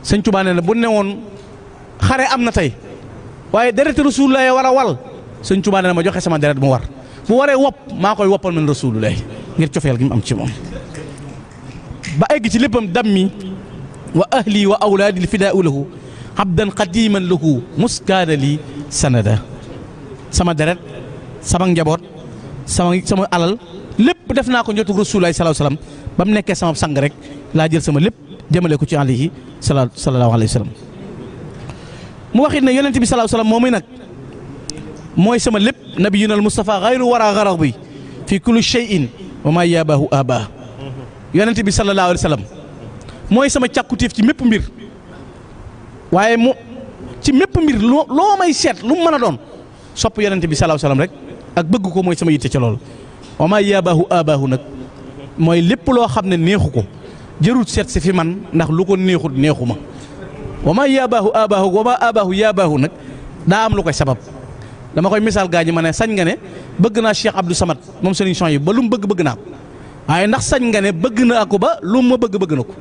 sëñ Tuubaa nee na bu ne woon xare am na tey waaye deret rasulullah war a wal sëñ Tuubaa nee na ma joxe sama deret mu war bu waree wopp maa koy woppal man rasulullah ngir cofeel gi mu am ci moom ba egg ci léppam dammi wa ahli wa awlaadi fidaa'u lahu abdan qadiman lahu muskaana li sanada sama deret sama njaboot sama alal lépp def naa ko njotug rasulullahi sallallahu alayhi wasallam ba mu nekkee sama sang rek laa jël sama lépp jëmale ko ci alayhi sallallahu alayhi wasallam mu waxit ne yonent bi sallallahu alayhi wasallam moomuy nag mooy sama lépp nabiyuna al mustafa ghayru wara gharabi fi kulli shay'in wa ma yabahu aba yonent bi sallallahu alayhi wasallam mooy sama càkkutéef ci mépp mbir waaye mu ci mépp mbir loo may seet lu mu mën a doon sopp yonent bi sallallahu alayhi wasallam rek ak bëgg ko mooy sama yitte ca loolu wa maa yaabaahu aabaahu nag mooy lépp loo xam ne neexu ko jërut seet si fi man ndax lu ko neexut neexu ma wa maa yaabaahu aabaahu wa maa aabaahu yaabaahu nag daa am lu koy sabab dama koy misaal gaa ñi ma ne sañ nga ne bëgg naa Cheikh Abdou Samad moom sëriñ son yi ba lu mu bëgg naa ko waaye ndax sañ nga ne bëgg naa ko ba lu ma bëgg na ko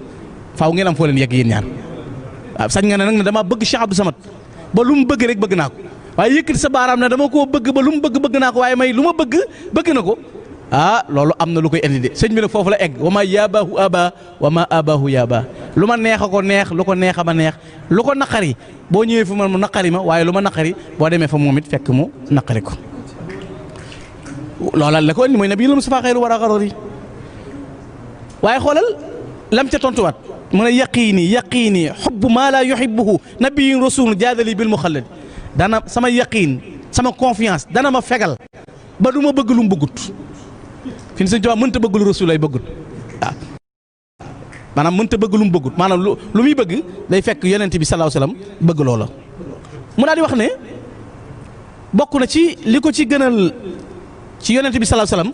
faaw ngeen am foo leen yegg yéen ñaar waaw sañ nga ne nag ne dama bëgg Cheikh Abdou Samad ba lu mu bëgg rek bëgg naa ko waaye yëkkati sa baaraam ne dama koo bëgg ba lu mu bëgg naa ko waaye may lu ma bëgg na ko loolu am na lu koy indi de sëñ bi nag foofu la egg wa ma yaabaahu aba wa ma abaahu yaaba lu ma neex a ko neex lu ko neex a ma neex lu ko naqari boo ñëwee fu man mu naqari ma waaye lu ma naqari boo demee fa moom it fekk mu naqari ko loola la ko indi mooy nabiyul Mustafa xayru wara garari waaye xoolal lam ca tontuwaat mu ne yaqiini xubbu maa laa yuhibbuhu nabiyyun rasul jaadali bil muxallad dana sama yaqiin sama confiance dana ma fegal ba du ma bëgg lu mu bëggut fi ni sëñ Tuubaa mënta bëgg lu rasul ay bëggut waaw maanaam mënta bëgg lu mu bëggut maanaam lu muy bëgg day fekk yonent bi sallallahu alayhi wasallam bëgg loola. mu daal di wax ne bokk na ci li ko ci gënal ci yonent bi sallallahu alayhi wasallam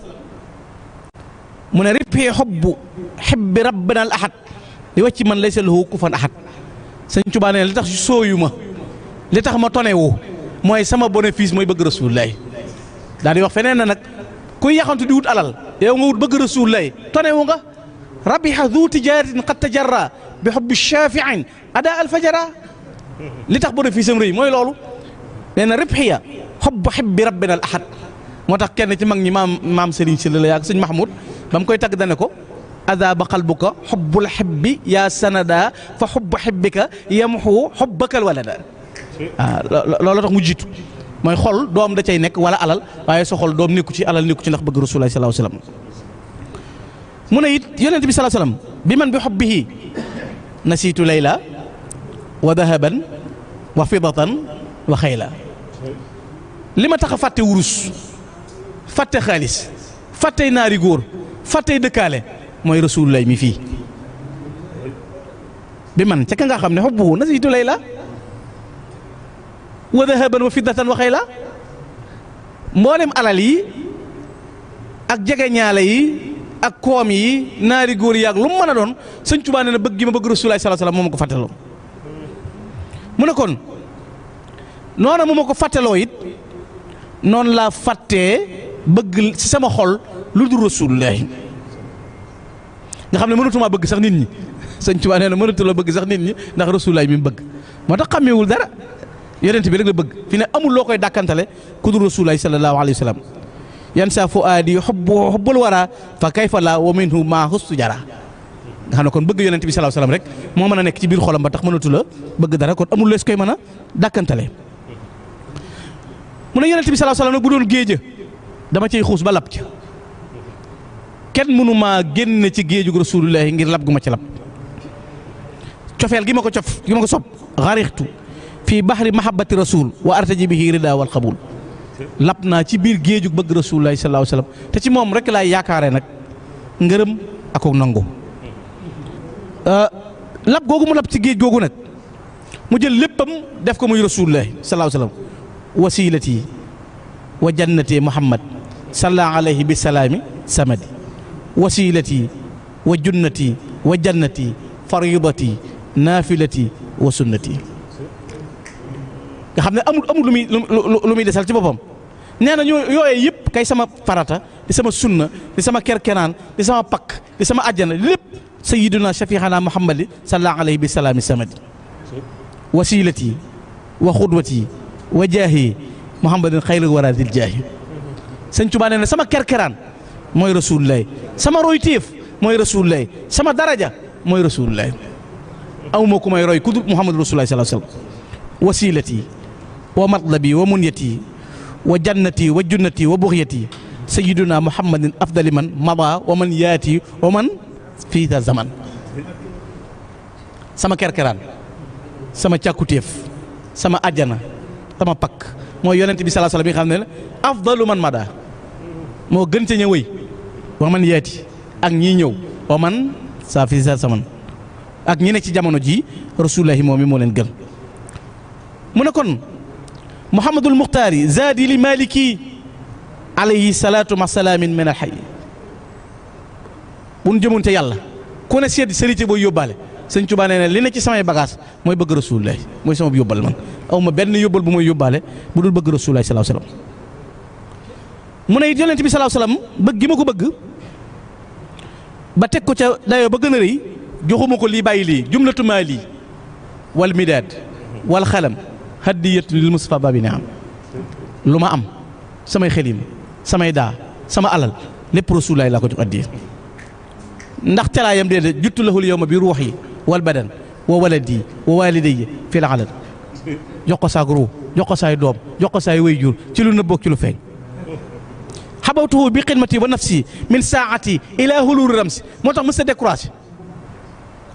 mu ne ribhi hubbi rabbina al ahad li wàcc man laysa lahu kufuwan ahad. Sëñ Tuubaa ne li tax sooyu ma li tax ma tonewu mooy sama bénéfice mooy bëgg Rasulullah. daal di wax feneen na nag kuy yaxantu di wut alal yow nga wut bëgg Rasulullah tonewu nga. rabiha du tijaratin qad tajarra bi hubbi shafi'in ada al fajara. li tax bénéfice am rëy mooy loolu nee na ribhiya hubbi rabbina al ahad. moo tax kenn ci mag ñi maam Serigne Sylla la yàgg sëñ Mahmoud ba mu koy tagg dane ko adaba qalbuka hubbul hibbi yaa sanada fa hubbu hibbika yamhu hubbakal walada. loolu tax mu jiitu mooy xol doom da cay nekk wala alal waaye sa xol doom nekku ci alal nekku ci ndax bëgg Rasulullah sallallahu alayhi wasallam. mu ne it yonent bi sallallahu alayhi wasallam bi man bi hubbihi nasiitu layla wa dahaban wa fidatan wa xayla. li ma tax a fàtte wurus fàtte xaalis fàttey naari góor fàttey dëkkaale mooy Rasulullah mi fii bi man ca ka nga xam ne hubbuhu nasiitu layla wa dahaban wa fiddatan wa xayla. mboolem alal yi ak jegeñaale yi ak koom yi naari góor yi ak lu mu mën a doon Sëñ Tuubaa nee na bëgg gi ma bëgg Rasulullah sallallahu alayhi wasallam moo ma ko fàttaloo. mu ne kon noona mu ma ko fàttaloo it noonu laa fàttee bëgg ci sama xol lu dul Rasulullah nga xam ne mënatuma bëgg sax nit ñi. Sëñ Tuubaa nee na mënatula bëgg sax nit ñi ndax Rasulullah mi mu bëgg moo tax xàmmeewul dara yonent bi rek la bëgg fi ne amul loo koy dàkkantale ku dul Rasulullah sallallahu alayhi wasallam. yan sa fuaadi hubbul wara fa kayfa la wa minhu ma hustu jara. nga xam ne kon bëgg yonent bi sallallahu alayhi wasallam rek moo mën a nekk ci biir xolam ba tax mënatu la bëgg dara kon amul lees koy mën a dàkkantale. mu ne yonent bi sallallahu alayhi wasallam nag bu doon géej dama cay xuus ba lab ca kenn mënu maa génn ci géejug Rasulullah ngir lab gu ma ci lab. cofeel gi ma ko sopp xarixtu fii baxri mahabbati rasul wa artaji bihi rida wal qabul. lab naa ci biir géejug bëgg Rasulullah sallallahu alayhi wasallam te ci moom rek laay yaakaaree nag ngërëm ak nangu. lab googu mu lab ci géej googu nag mu jël léppam def ko muy Rasulullah sallallahu alayhi wasallam wasilati wa jannati Muhammad salla alayhi bi salaami samadi. wasilati wa junnati wa jannati faridati naafilati wa sunnati. nga xam ne amul lu muy desal ci boppam nee na yooyee yëpp kay sama farata di sama sunna di sama kerkenaan di sama pakk di sama àjjana lépp sayyiduna shafiixana Muhammad sallallahu alayhi bi salaami samadi. wasilati wa xudwati wa jaahi Muhammadin xayril wara dil jaahi. Sëñ Tuubaa nee na sama kerkeraan mooy Rasulullah sama royteef mooy Rasulullah sama daraja mooy Rasulullah awma ku may roy ku dul Muhammad Rasulullah sallallahu alayhi wasallam. wasilati wa matlabi wa munyati wa jannati wa junnati wa buxyati sayyiduna Muhammadin afdali man mada wa man yaati wa man fii ta zaman. sama kerkeraan sama càkkutéef sama ajjana sama pakk mooy yonent bi sallallahu alayhi wasallam bi nga xam ne afdalu man mada moo gën ca ñëwëy wa man yaati ak ñii ñëw wa man saa fii sa zaman ak ñi ne ci jamono ji Rasulullahi moom mi moo leen gën. mu ne kon Muhammadul Muxtaari zaadi li maliki alayhi salaatu ma salaamin min al hayy. bu nu jëmoon te yàlla ku ne seet sërite booy yóbbaale Sëñ Tuubaa nee na li ne ci samay bagage mooy bëgg Rasulullah mooy sama yóbbal man aw ma benn yóbbal bu mooy yóbbaale bu dul bëgg Rasulullah sallallahu alayhi wasallam. mu ne it yonent bi sallallahu alayhi wasallam bëgg gi ma ko bëgg ba teg ko ca dayoo ba gën a rëy joxuma ko lii bàyyi lii jumlatu maali wal midaad wal xalam hadiyatu lil Mustafa babi ne am lu ma am samay xelim samay daa sama alal lépp Rasulullah laa ko jox addiya ndax teraayam déedéet juttu lahul yawma bi ruuxi wal badan wa waladi wa walidayya fil alal jox ko saag ruu jox ko saay doom jox ko saay way jur ci lu nëbboog ci lu feeñ. xabawtuhu bi xidmati wa nafsi min saati ila hulul ramsi moo tax mës a découragé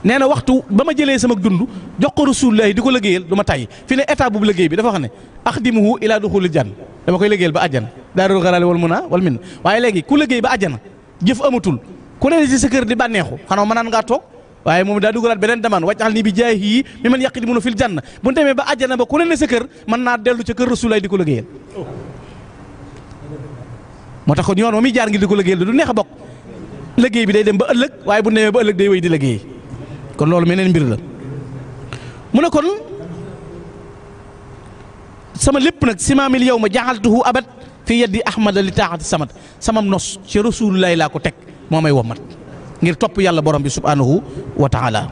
nee na waxtu ba ma jëlee sama dund jox ko Rasulullah di ko liggéeyal du ma tàyyi fi ne état boobu liggéey bi dafa wax ne axdimuhu ila duxulil jann dama koy liggéeyal ba àjjana daarul xaraali wal muna wal min waaye léegi ku liggéey ba àjjana jëf amatul ku ne ci sa kër di bànneexu xanaa ma naan ngaa toog waaye moom daa dugalaat beneen demande wajal nii bi jaay yii mi man yàqi di mënu fil janna bu demee ba àjjana ba ku ne sa kër mën naa dellu ca kër Rasulullaay di ko liggéeyal moo tax kon yoon wa muy jaar ngir di ko liggéeyal du neex a bokk liggéey bi day dem ba ëllëg waaye bu demee ba ëllëg day wéy di liggéey kon loolu meneen mbir la mu ne kon sama lépp nag simaamil yow ma jaxaltuhu abad fi yaddi ahmada li taaxati samad samam nos ci Rasulullaay laa ko teg moo may womat ngir topp yàlla borom bi subhanahu wa taala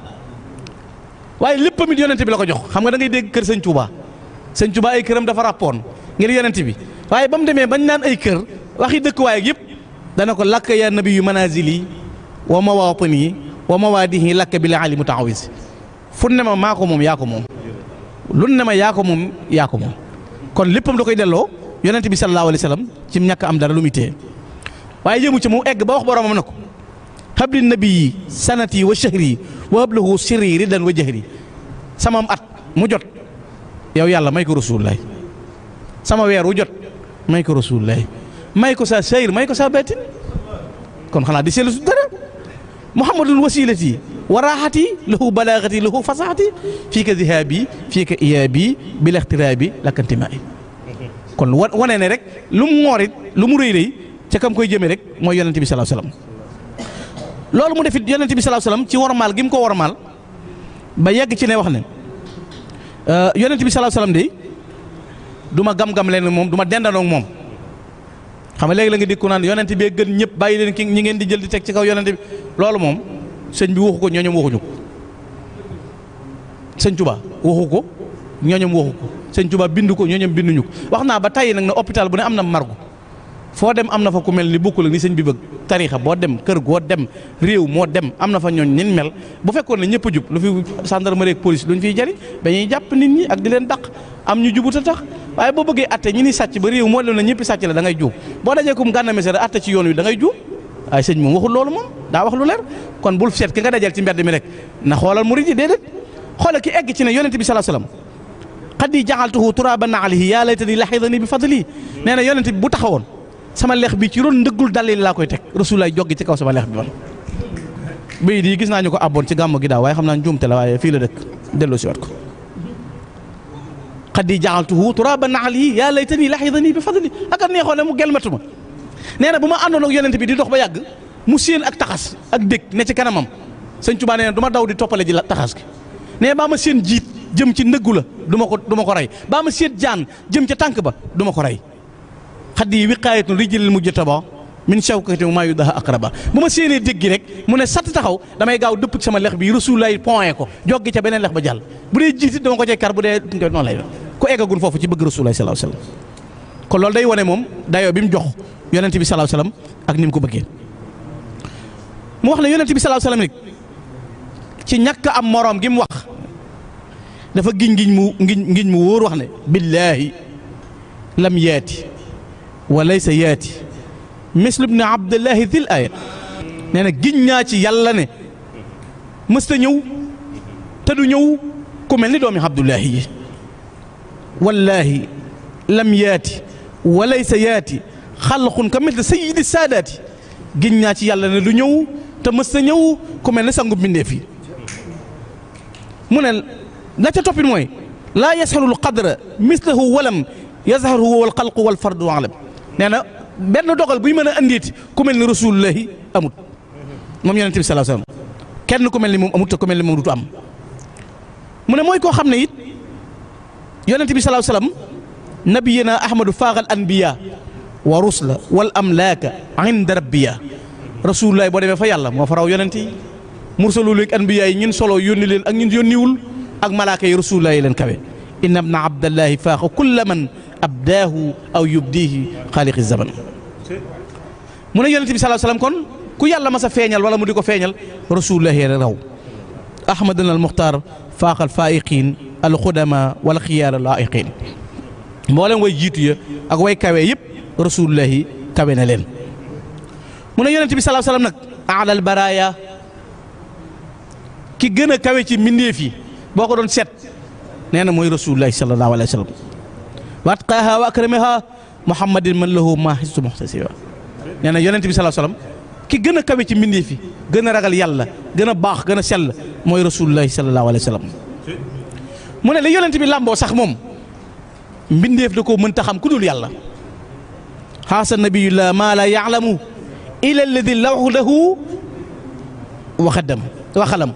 waaye léppam it yonente bi la ko jox xam nga da ngay dégg kër sëñ Touba ay këram dafa ràppoon ngir yonente bi waaye ba mu demee bañ naan ay kër waxi dëkkuwaay ak yëpp dana ko lakk ya nabi yu manazili wa mawatini wa mawadihi lakk bi la ali mutaawis fu ne ma maa ko moom yaa ko moom lu ne ma yaa ko moom yaa ko moom kon léppam da koy delloo yonente bi sallallahu alayhi wa sallam ci ñàkk am dara lu muy téye waaye yëmu ci mu egg ba wax boromam na ko habli nabii sanati wa shahri wa hablahu sirri ridan wa jahri samam at mu jot yow yàlla may ko Rasulullaay sama weer wu jot may ko Rasulullaay may ko sa shahir may ko sa baatin kon xanaa di seetlu su dara muhammadul wasilati wa raaxati lahu balaagati lahu fasaxati fii ka zihaabi fii ka iyaabi bil ixtiraabi lakkantimaay kon wane ne rek lu mu ngoorit lu mu rëy rëy ca kam koy jëmee rek mooy yonente bi sallallahu alayhi wasallam loolu mu defit yonente bi sallallahu alayhi wasallam ci wormaal gi mu ko wormaal ba yegg ci ne wax ne yonente bi sallallahu alayhi wasallam de du ma gam-gam leen moom du ma dendandoo moom xam nga léegi la nga dikku naan yonente bee gën ñëpp bàyyi leen ki ñi ngeen di jël di teg ci kaw yonente bi loolu moom sëñ bi waxu ko ñooñom waxuñu ko sëñ Tuba waxu ko ñooñom waxu ko sëñ Tuba bindu ko ñooñom binduñu ko wax naa ba tey nag ne hôpital bu ne am na margu foo dem am na fa ku mel ni bokkul ak ni sëñ bi bëgg tariixa boo dem kër goo dem réew moo dem am na fa ñooñ nin mel bu fekkoon ne ñëpp a jub lu fi gendarmerie ak police luñ fiy jariñ dañuy jàpp nit ñi ak di leen dàq am ñu jubut a tax waaye boo bëggee atte ñi ni sàcc ba réew moo dem na ñëppi sàcc la da ngay juum boo dajee kum gànna mesere atte ci yoon wi da ngay juum waaye sëñ moom waxul loolu moom daa wax lu leer kon bul seet ki nga dajal ci mbedd mi rek na xoolal murid yi déedéet xoolal ki egg ci ne yonente bi sallallahu alayhi wasallam qad ja'altuhu turaban alayhi yaa laytani lahidani bi fadli nee na yonente bi bu taxawoon sama leex bi ci ron ndëggul dalil laa koy teg Rasulullaay joggi ci kaw sama leex bi man béy di gis naa ñu ko abboon ci gàmmu gi daaw waaye xam naa njuumte la waaye fii la dëkk delloo si waat ko qad ja'altuhu turaban alayhi yaa laytani lahidani bi fadli ak a neexoon ne mu gelmatuma nee na bu ma àndoon ak yonente bi di dox ba yàgg mu séen ak taxas ak dég ne ci kanamam sëñ Tuubaa nee na du ma daw di toppale ji la taxas gi nee baa ma séen jiit jëm ci ndëggu la du ma ko rey baa ma séen jaan jëm ca tànk ba du ma ko rey xaddi wiqaayatun rijlil mujtaba min shawkati maa yudaha aqraba bu ma séenee dégg rek mu ne satt taxaw damay gaaw dëpp ci sama lex bi Rasulullaay point ko joggi ca beneen lex ba jàll bu dee jiitit dama ko cay kar bu dee noonu lay ku eggagun foofu ci bëgg Rasulullaay sallallahu alayhi wasallam kon loolu day wane moom dayoo bi mu jox yonent bi sallallahu alayhi wasallam ak ni mu ko bëggee mu wax ne yonent bi sallallahu alayhi wasallam ci ñàkk am moroom gi mu wax dafa ngiñ mu wóor wax ne billaahi lam yaati wa laysa yaati mislu ibn abdillahi dhil aya nee na giñ naa ci yàlla ne mësta ñëw te du ñëw ku mel ni doomi abdullahi yi wallaahi lam yaati wa laysa yaati xalqun ka mithli sayyidi saadaati giñ naa ci yàlla ne du ñëw te mësta ñëw ku mel ni sangu mbindeef yi mu ne la ca toppit mooy laa yashalul qadra mislahu walam yazharu huwa wal xalqu wal fardu alam nee na benn dogal buy mën a andiiti ku mel ni rasulullahi amut moom yonent bi sallallahu alayhi wasallam kenn ku mel ni moom amut te ku mel ni moom dutu am mu ne mooy koo xam ne it yonent bi sallallahu alayhi wasallam nabiyina ahmadu faaxal anbiya wa rusla wal amlaaka inda rabbiya rasulullahi boo demee fa yàlla moo fa raw yonent yi mursalul ak anbiya yi ñun solo yónni leen ak ñun yónniwul ak malaaka yi rasulullahi leen kawe inna ibna abdallahi faaxa kulla man abdaahu aw yubdihi xaaliqi zaman mu ne yonent bi sallallahu alayhi wasallam kon ku yàlla ma sa feeñal wala mu di ko feeñal rasulullahi raw ahmadana al muxtaar faaxal faa'iqiin al xudama wal xiyaar laa'iqiin mboolem way jiitu ya ak way kawe yëpp rasulullahi kawe na leen mu ne yonent bi sallallahu alayhi wasallam nag alal baraaya ki gën a kawe ci mbindeef yi boo ko doon seet nee na mooy rasulullahi sallallahu alayhi wasallam wa atqaaha wa akramaha muhammadin man lahu maa hisu muhtasiba nee na yonent bi sallallahu alayhi wasallam ki gën a kawe ci mbindee fi gën a ragal yàlla gën a baax gën a sell mooy rasulullahi sallallahu alayhi wa sallam mu ne la yonent bi làmboo sax moom mbindeef da koo mënta xam ku dul yàlla xaasa nabiyullah maa la yaalamu ila alladi lawxu lahu wa xalam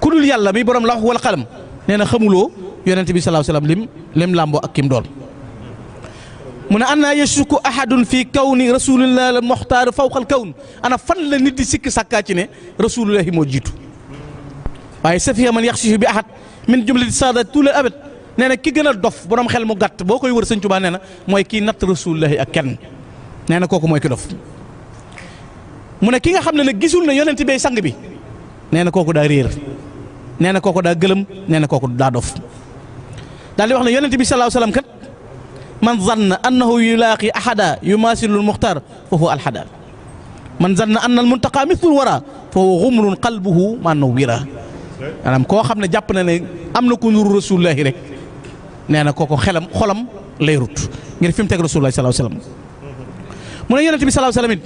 ku dul yàlla mi borom lawx wal xalam nee na xamuloo yonent bi sallallahu alayhi wa sallam lim làmboo ak kim doon mu ne anna yashku ahadun fi kawni rasulillah al muxtaar fawqa al kawn ana fan la nit di sikk sàkkaa ci ne rasulullahi moo jiitu waaye safiya man yaxsihu bi ahad min jumlati saadaat tout le abad nee na ki gën a dof borom xel mu gàtt boo koy wër sëñ Tuubaa nee na mooy kii natt rasulullahi ak kenn nee na kooku mooy ki dof mu ne ki nga xam ne nag gisul ne yonent bee sang bi nee na kooku daa réer nee na kooku daa gëlëm nee na kooku daa dof daal di wax ne yonent bi sallallahu alayhi wa sallam kat man zanna annahu yulaaqi ahada yumaasilu almuxtaar fa huwa alxada man zanna anna almuntaqa mithlul wara fa huwa xumrun qalbuhu ma nawwira maanaam koo xam ne jàpp na ne am na ko nuru rasulullahi rek nee na kooku xolam lay rut ngir fi mu teg rasulullahi sallallahu alayhi wa sallam mu ne yonent bi sallallahu alayhi wa sallam it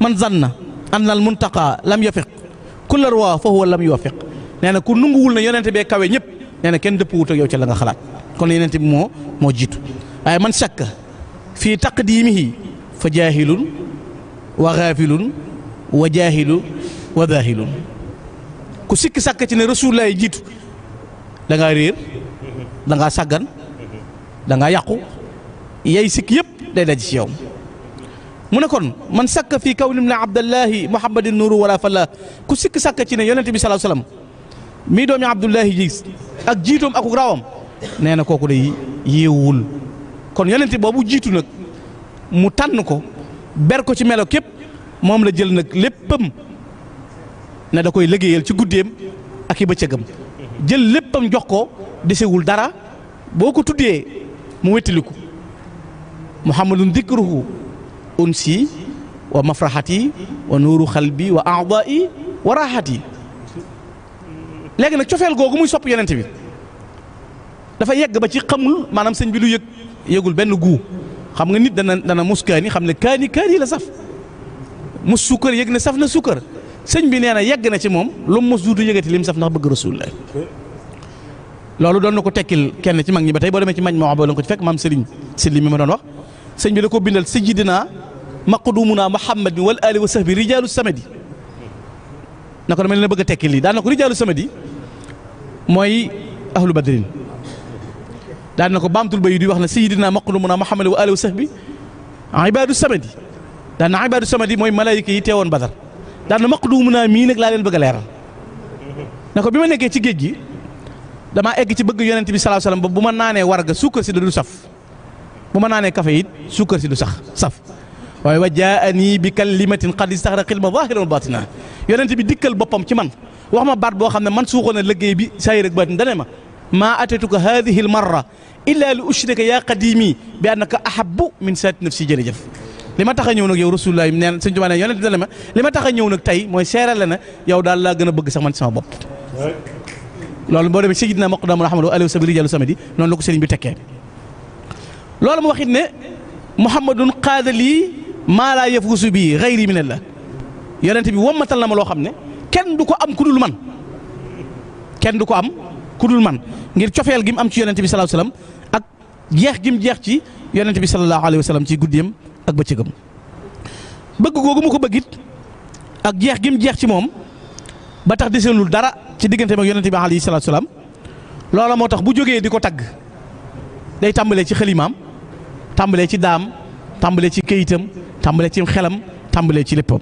man zanna anna almuntaqa lam yafiq kulla ruwa fa huwa lam yuwafiq nee na ku nunguwul ne yonent bee kawe ñëpp nee na kenn dëpp wut ak yow ca la nga xalaat kon yonent bi moo jiitu waaye man shakka fii taqdimihi fa jaahilun wa gaafilun wa jaahilu wa daahilun ku sikki sàkk ci ne rasulullah yi jiitu da ngaa réer da ngaa sàggan da ngaa yàqu yay sikk yëpp day daj ci yow mu ne kon man sàkk fii kawni ibn abdallahi muhammadin nuru wala falla ku sikki sàkk ci ne yonent bi sallallahu alayhi wasallam mii doomi abdullahi ji ak jiitoom ak raawam nee na kooku day yéewul kon yonent boobu jiitu nag mu tànn ko ber ko ci melo képp moom la jël nag léppam ne da koy liggéeyal ci guddeem ak i bëccëgam jël léppam jox ko desewul dara boo ko tuddee mu wettiliku muhammadun dikruhu unsi wa mafraxati wa nuuru xalbi wa aadai wa raxati léegi nag cofeel googu muy sopp yonent bi dafa yegg ba ci xamul maanaam sëñ bi lu yëgul benn guu xam nga nit dana mus kaani xam ne kaani la saf mus sukkar yëg ne saf na sukkar sëñ bi nee na yegg na ci moom lu mu mus duutu yëgati lim saf ndax bëgg rasulullah loolu doon na ko tekkil kenn ci mag ñi ba tey boo demee ci mañ ma wax la ko ci fekk maam Serigne Sylla mi ma doon wax sëñ bi da ko bindal sayyidina maqdumuna muhammad wal ali wa sahbi rijaalu samadi na ko dama leen bëgg a tekkil lii daan na ko rijaalu samadi mooy ahlu badrin daan na ko baamtul ba yi di wax na sayyidina maqdumuna muhammad wa ali wa sahbi ibaadu samadi daan na ibaadu samadi mooy malaayika yi teewoon badar daan na maqdumuna mii nag laa leen bëgg a leeral na ko bi ma nekkee ci géej gi damaa egg ci bëgg yonent bi sallallahu alayhi wasallam ba bu ma naanee warga suukar si da du saf bu ma naanee café it suukar si du saf waaye wa jaani bi kalimatin qad istaxraqil ma zahiran wa batina yonent bi dikkal boppam ci man wax ma baat boo xam ne man suuxoon na liggéey bi saayir ak baatin dane ma maa atatuka hadihi al marra illa li ushrika yaa qadimi bi annaka ahabbu min saati nafsi jërëjëf li ma tax a ñëw nag yow rasulullah yi neen sëñ Tuubaa ne yonent dane ma li ma tax a ñëw nag tey mooy seerale na yow daal laa gën a bëgg sax man sama bopp loolu boo demee sayyidina maqdam Muhammad wa alihi wa sahbihi rijaalu samadi noonu la ko sëriñ bi tekkee loolu mu waxit ne muhammadun qaada lii maa laa yafuusu bii xayri minallah yonent bi wommatal na ma loo xam ne kenn du ko am ku dul man kenn du ko am ku dul man ngir cofeel gi mu am ci yonent bi sallallahu alayhi wasallam ak jeex gi mu jeex ci yonent bi sallallahu alayhi wasallam ci guddiyam ak bëccëgam bëgg googu mu ko bëggit ak jeex gi mu jeex ci moom ba tax deselul dara ci digganteem ak yonent bi alayhi salaatu salaam loola moo tax bu jógee di ko tagg day tàmbalee ci xalimaam tàmbalee ci daam tàmbalee ci këyitam tàmbalee ci xelam tàmbalee ci léppam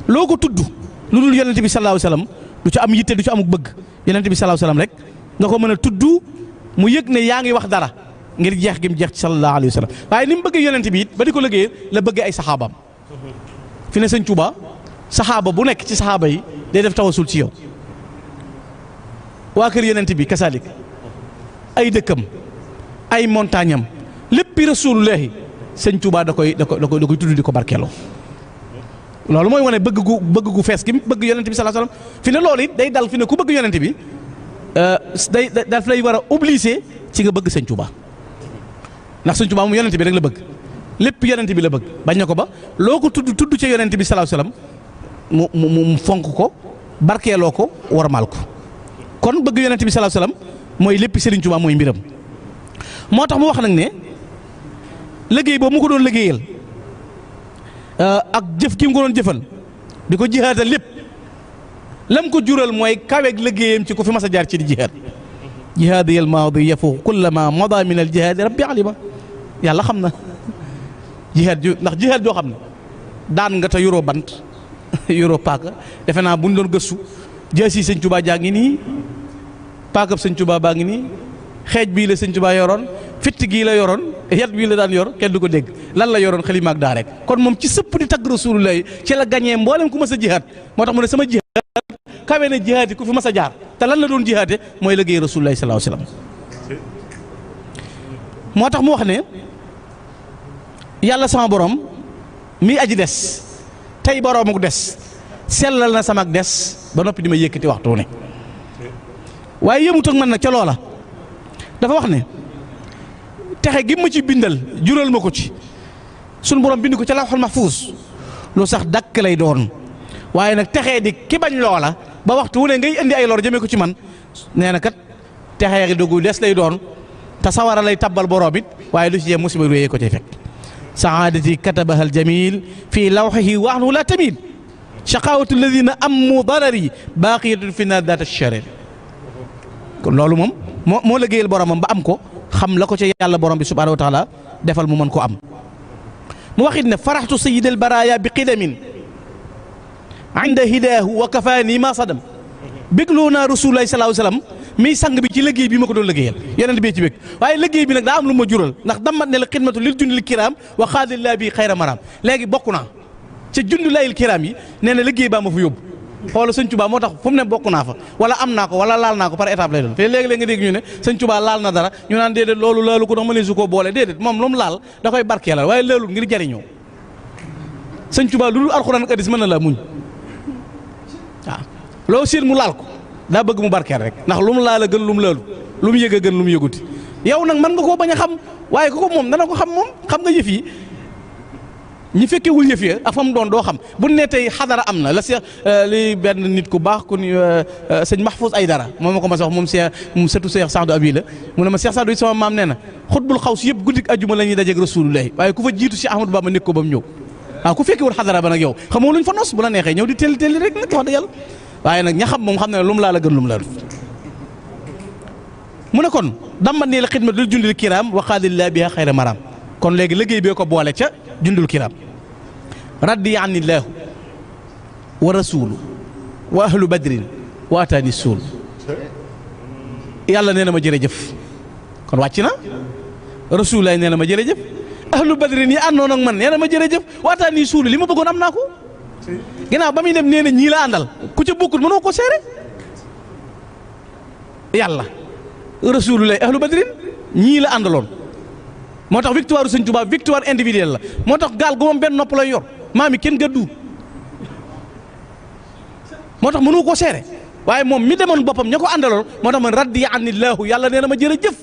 loo ko tudd lu dul yonent bi sallallahu alayhi wasallam du ci am yitte du ci amuk bëgg yonent bi sallallahu alayhi wasallam rek nga ko mën a tudd mu yëg ne yaa ngi wax dara ngir jeex gi mu jeex ci sallallahu alayhi wasallam waaye ni mu bëggee yonent bi it ba di ko liggéey la bëggee ay saxaabaam fi ne sëñ Tuuba saxaaba bu nekk ci saxaaba yi day def tawasul ci yow waa kër yonent bi kasalik ay dëkkam ay montagne am léppi rasulullahi sëñ Tuuba da koy tudd di ko barkeeloo loolu mooy wane bëgg gu fees gi bëgg yonent bi sallallahu alayhi wasallam fi ne loolu it day dal fi ne ku bëgg yonent bi daf lay war a obligé ci nga bëgg sëñ Tuuba ndax sëñ Tuuba moom yonent bi rek la bëgg lépp yonent bi la bëgg bañ na ko ba loo ko tudd ca yonent bi sallallahu alayhi wasallam mu fonk ko barkeeloo ko warmaal ko kon bëgg yonent bi sallallahu alayhi wasallam mooy lépp Serigne Touba mooy mbiram moo tax mu wax nag ne liggéey boobu mu ko doon liggéeyal ak jëf gi mu ko doon jëfal di ko jihaatal lépp lam ko jural mooy kaweeg liggéeyam ci ku fi mas a jaar ci di jihaad jihaadi al maadi yafu kullama mada min al jihaadi rabbi alima yàlla xam na jihaad ju ndax jihaad joo xam ne daan nga te yoroo bant yoroo paaka defe naa bu ñu doon gëstu jaasi sëñ Tuubaa jaa ngi nii paakab sëñ Tuubaa baa ngi nii xeej bii la sëñ Tuubaa yoroon fitt gii la yoroon yat bii la daan yor kenn du ko dégg lan la yoroon xalima ak daa rek kon moom ci sëpp di tagg Rasulullah ci la gañee mboolem ku mas a jihaad moo tax mu ne sama jihaad kawe na jihaad yi ku fi mas a jaar te lan la doon jihaade mooy liggéey Rasulullah sallallahu alayhi wasallam moo tax mu wax ne yàlla sama borom mii aji des tey boroomu des sellal na sama des ba noppi di ma yëkkati waxtu ne waaye yëmut ak man nag ca loola dafa wax ne texe gi ma ci bindal jural ma ko ci sunu borom bind ko ca lawhul mahfuus lu sax dakk lay doon waaye nag texee di ki bañ loola ba waxtu wu ne ngay indi ay lor jëmee ko ci man nee na kat texee gi dugg des lay doon te sawara lay tabbal borom it waaye lu ci yem musiba réyee ko cay fekk saadati katabaha aljamil fii lawxihi wa anhu la tamil shaqawatu alladina ammu darari baqiyatun fi naar daat acharir kon loolu moom moo liggéeyal boromam ba am ko xam la ko ca yàlla borom bi subhanahu wa taala defal mu mën ko am mu waxit ne faraxtu sayid al baraya bi qidamin inda hidaahu wa kafaani ma sadam bégloo naa rasulullahi sallallahu alayhi wasallam miy sang bi ci liggéey bi ma ko doon liggéeyal yonent bi ci bég waaye liggéey bi nag daa am lu ma jural ndax damat ne la xidmatu lil jundil kiram wa xaadillah bi xayra maram léegi bokk naa ca jundulayil kiram yi nee na liggéey baa ma fa yóbbu xoola sëñ Tuubaa moo tax fu mu ne bokk naa fa wala am naa ko wala laal naa ko par étape lay doon te léegi-léeg nga dégg ñu ne sëñ Tuubaa laal na dara ñu naan déedéet loolu laalu ko ndax ma ne su koo boole déedéet moom lu mu laal da koy barkeelal waaye laalul ngir jariñoo sëñ Tuubaa lu dul alxuraan ak hadiis mën na laa muñ waaw loo seen mu laal ko daa bëgg mu barkeel rek ndax lu mu laal a gën lu mu laalu lu mu yëg a gën lu mu yëguti yow nag mën nga koo bañ a xam waaye ko moom dana ko xam moom xam nga yëf yi ñi fekkewul yëf ya ak fa mu doon doo xam bu ne tey xadara am na la seex li benn nit ku baax ku ni sëñ Mahfouz Aydara moom ma ko ma sa wax moom seex mu sëtu Seex Saadu Abi la mu ne ma Seex Saadu sama maam nee na xutbul xaws yëpp guddik ajjuma la ñuy dajeeg Rasulullahi waaye ku fa jiitu si Ahmadou Bamba nekk ko ba mu ñëw waaw ku fekkewul xadara ba nag yow xamoo luñ fa nos bu la neexee ñëw di telli rek nag wax dëgg yàlla waaye nag ña xam moom xam ne lu mu laa la gën lu mu la mu ne kon dama nii la xidmat lil jundil kiram wa xaadillah biha xayra maram kon léegi liggéey bee ko boole ca jundul kiram raddi anillahu wa rasulu wa ahlu badrin wa ataani suul yàlla nee na ma jërëjëf kon wàcc na rasulullahi nee na ma jërëjëf ahlu badrin yi àndoon ak man nee na ma jërëjëf wa ataani suul li ma bëggoon am naa ko ginnaaw ba muy dem nee na ñii la àndal ku ca bokkul mënoo ko seere yàlla rasulullahi ahlu badrin ñii la àndaloon moo tax victoire Sëñ Tuubaa victoire individuelle la moo tax gaal gu moom benn nopp lay yor maam yi kenn gëddu moo tax mënu ko seere waaye moom mi demoon boppam ña ko àndaloon moo tax man raddi anillahu yàlla nee na ma jërëjëf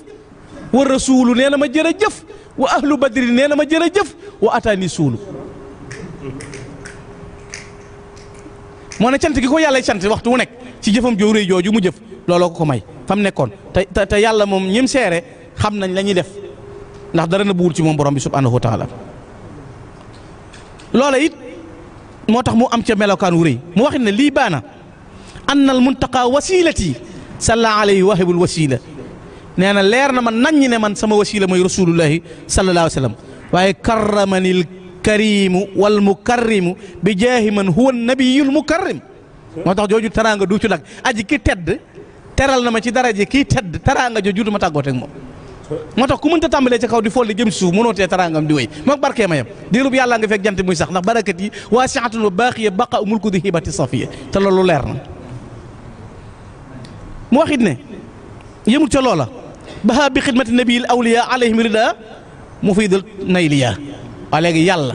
wa rasulu nee na ma jërëjëf wa ahlu badrin nee na ma jërëjëf wa ataani suulu moo ne cant gi ko yàlla cant waxtu wu nekk ci jëfam joo réy jooju mu jëf looloo ko may fa mu nekkoon te yàlla moom ñim seere xam nañ la ñuy def ndax dara na buwul ci moom borom bi subhanahu wa taala loola it moo tax mu am ca melokaan wu rëy mu waxit ne lii baana anna al muntaqa wasilati salla alayhi wahibul wasila nee na leer na ma naññ ne man sama wasila mooy rasulullahi sallallahu alayhi wa sallam waaye karramanil karimu wal mukarrimu bi jaahi man huwa nabiyul mukarrim moo tax jooju teraanga du ci lag aji ki tedd teral na ma ci daraje kii tedd teraanga jooju du ma tàggooteeg moom moo tax ku mënta tàmbalee ca kaw di folli jëm ci suuf mënoo tee teraangam di wéy mook barkee ma yam diirub yàlla nga fekk jant muy sax ndax barakat yi waasi'atun wa baaqiya baqa mulku di hibati safiya te loolu leer na mu waxit ne yëmul ca loola baha bi xidmati nabiyil awliya alayhim rida mufidul nayliya waa léegi yàlla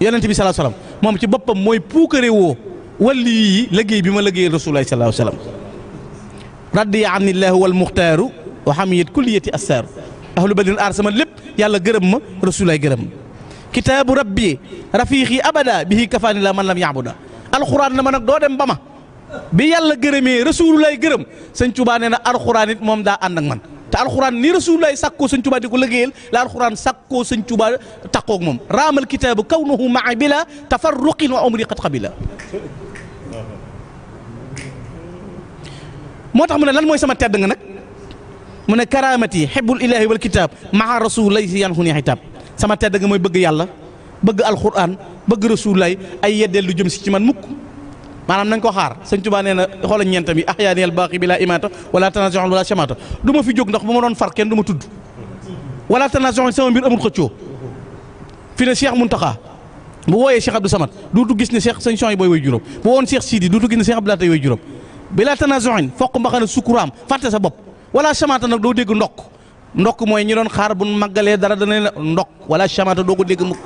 yonent bi sallallahu alayhi wasallam moom ci boppam mooy puukare woo walli yi liggéey bi ma liggéeyal rasulullahi sallallahu alayhi wasallam radiya anillahu wal muxtaaru wa hamiyat kulliyati assaaru ahlu badrin aar sama lépp yàlla gërëm ma rasulullahi gërëm kitaabu rabbi rafiqi abada bihi kafaani la man lam yaabuda alxuraan na ma nag doo dem ba ma bi yàlla gërëmee rasulullah gërëm sëñ Tuubaa nee na alxuraan it moom daa ànd ak man te alxuraan ni rasulullah sàkkoo sëñ Tuubaa di ko liggéeyal la alxuraan sàkkoo sëñ Tuubaa taqoog moom raamal kitaabu kawnuhu maa bila tafarruqin wa umri qad qabila moo tax mu ne lan mooy sama tedd nga nag mu ne karaamati hibbul ilaahi wal kitaab maa rasulullah si yan xuni xitaab sama tedd nga mooy bëgg yàlla bëgg alxuraan bëgg rasulullah ay yeddeel lu jëm si ci man mukk maanaam nañ ko xaar sëñ Tuubaa nee na xoolal ñeentam yi ahyaani al baaqi bi laa imaata wala tanaazu'un wala shamaata du ma fi jóg ndax bu ma doon far kenn du ma tudd wala tanaazu'un sama mbir amul xëccoo fi ne Cheikh Muntaxa bu wooyee Cheikh Abdou Samad duutu gis ne Cheikh sëñ Son yi booy way juróom bu woon Cheikh Sidi duutu gis ne Cheikh Abdoulaye way juróom bi laa tanaazu'un fokk mbaxana sukuraam fàtte sa bopp wala shamaata nag doo dégg ndokk mooy ñi doon xaar bu màggalee dara dana leen ndokk wala shamaata doo ko dégg mukk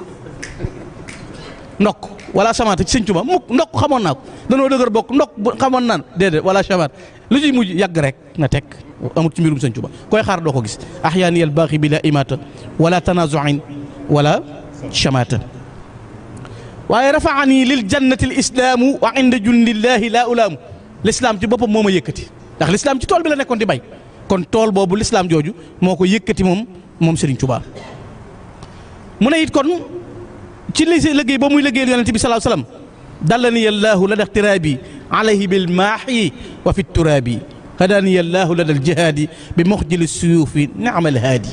ndokk wala shamaata ci sëñ Tuubaa mukk ndokk xamoon naa ko danoo dëgër bokk ndokk xamoon naan déedéet wala shamaata lu ciy mujj yàgg rek nga teg amut ci mbirum sëñ Tuubaa koy xaar doo ko gis ahyaani al baaxi bi la imaata wala tanaazu'in wala shamaata waaye rafaani lil jannati al islaamu wa inda jundillahi laa ulaamu l'islam ci boppam moo ma yëkkati ndax l'islam ci tool bi la nekkoon di bay kon tool boobu l'islam jooju moo ko yëkkati moom Serigne Touba mu ne it kon ci liggéey ba muy liggéeyal yonente bi sallallahu alayhi wasallam dallani yallaahu lada ixtiraabi alayhi bil maahi wa fi turaabi hadani yallaahu lada al jihaadi bi muxjili suyuufi ni'mal haadi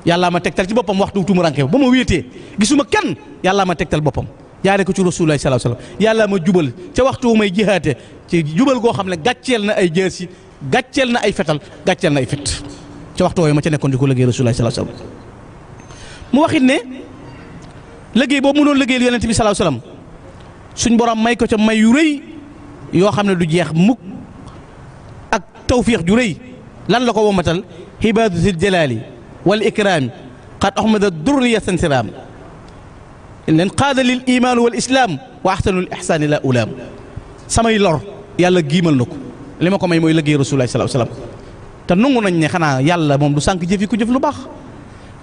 yàllaa ma tegtal ci boppam waxtu tumuranke ba ma wéetee gisuma kenn yàllaa ma tegtal boppam jaare ko ci rasulullahi sallallahu alayhi wasallam yàllaa ma jubal ca waxtu may jihaate ci jubal goo xam ne gàcceel na ay jeesi gàcceel na ay fetal gàcceel na ay fet ca waxtu wooyu ma ca nekkoon di ko liggéey rasulullahi sallallahu alayhi wasallam mu waxit ne liggéey boobu mu doon liggéeyal yonente bi sallallahu alayhi wasallam suñ borom may ko ca may yu rëy yoo xam ne du jeex mukk ak tawfiix ju rëy lan la ko womatal hibaadatil jalaali wal ikraam qad ahmada durriya sansiraam leen qaada lil imaan wal islaam wa ahsanul ihsaani la ulaam samay lor yàlla giimal na ko li ma ko may mooy liggéey rasulullahi sallallahu alayhi wasallam te nangu nañ ne xanaa yàlla moom du sànq jëf yi ku jëf lu baax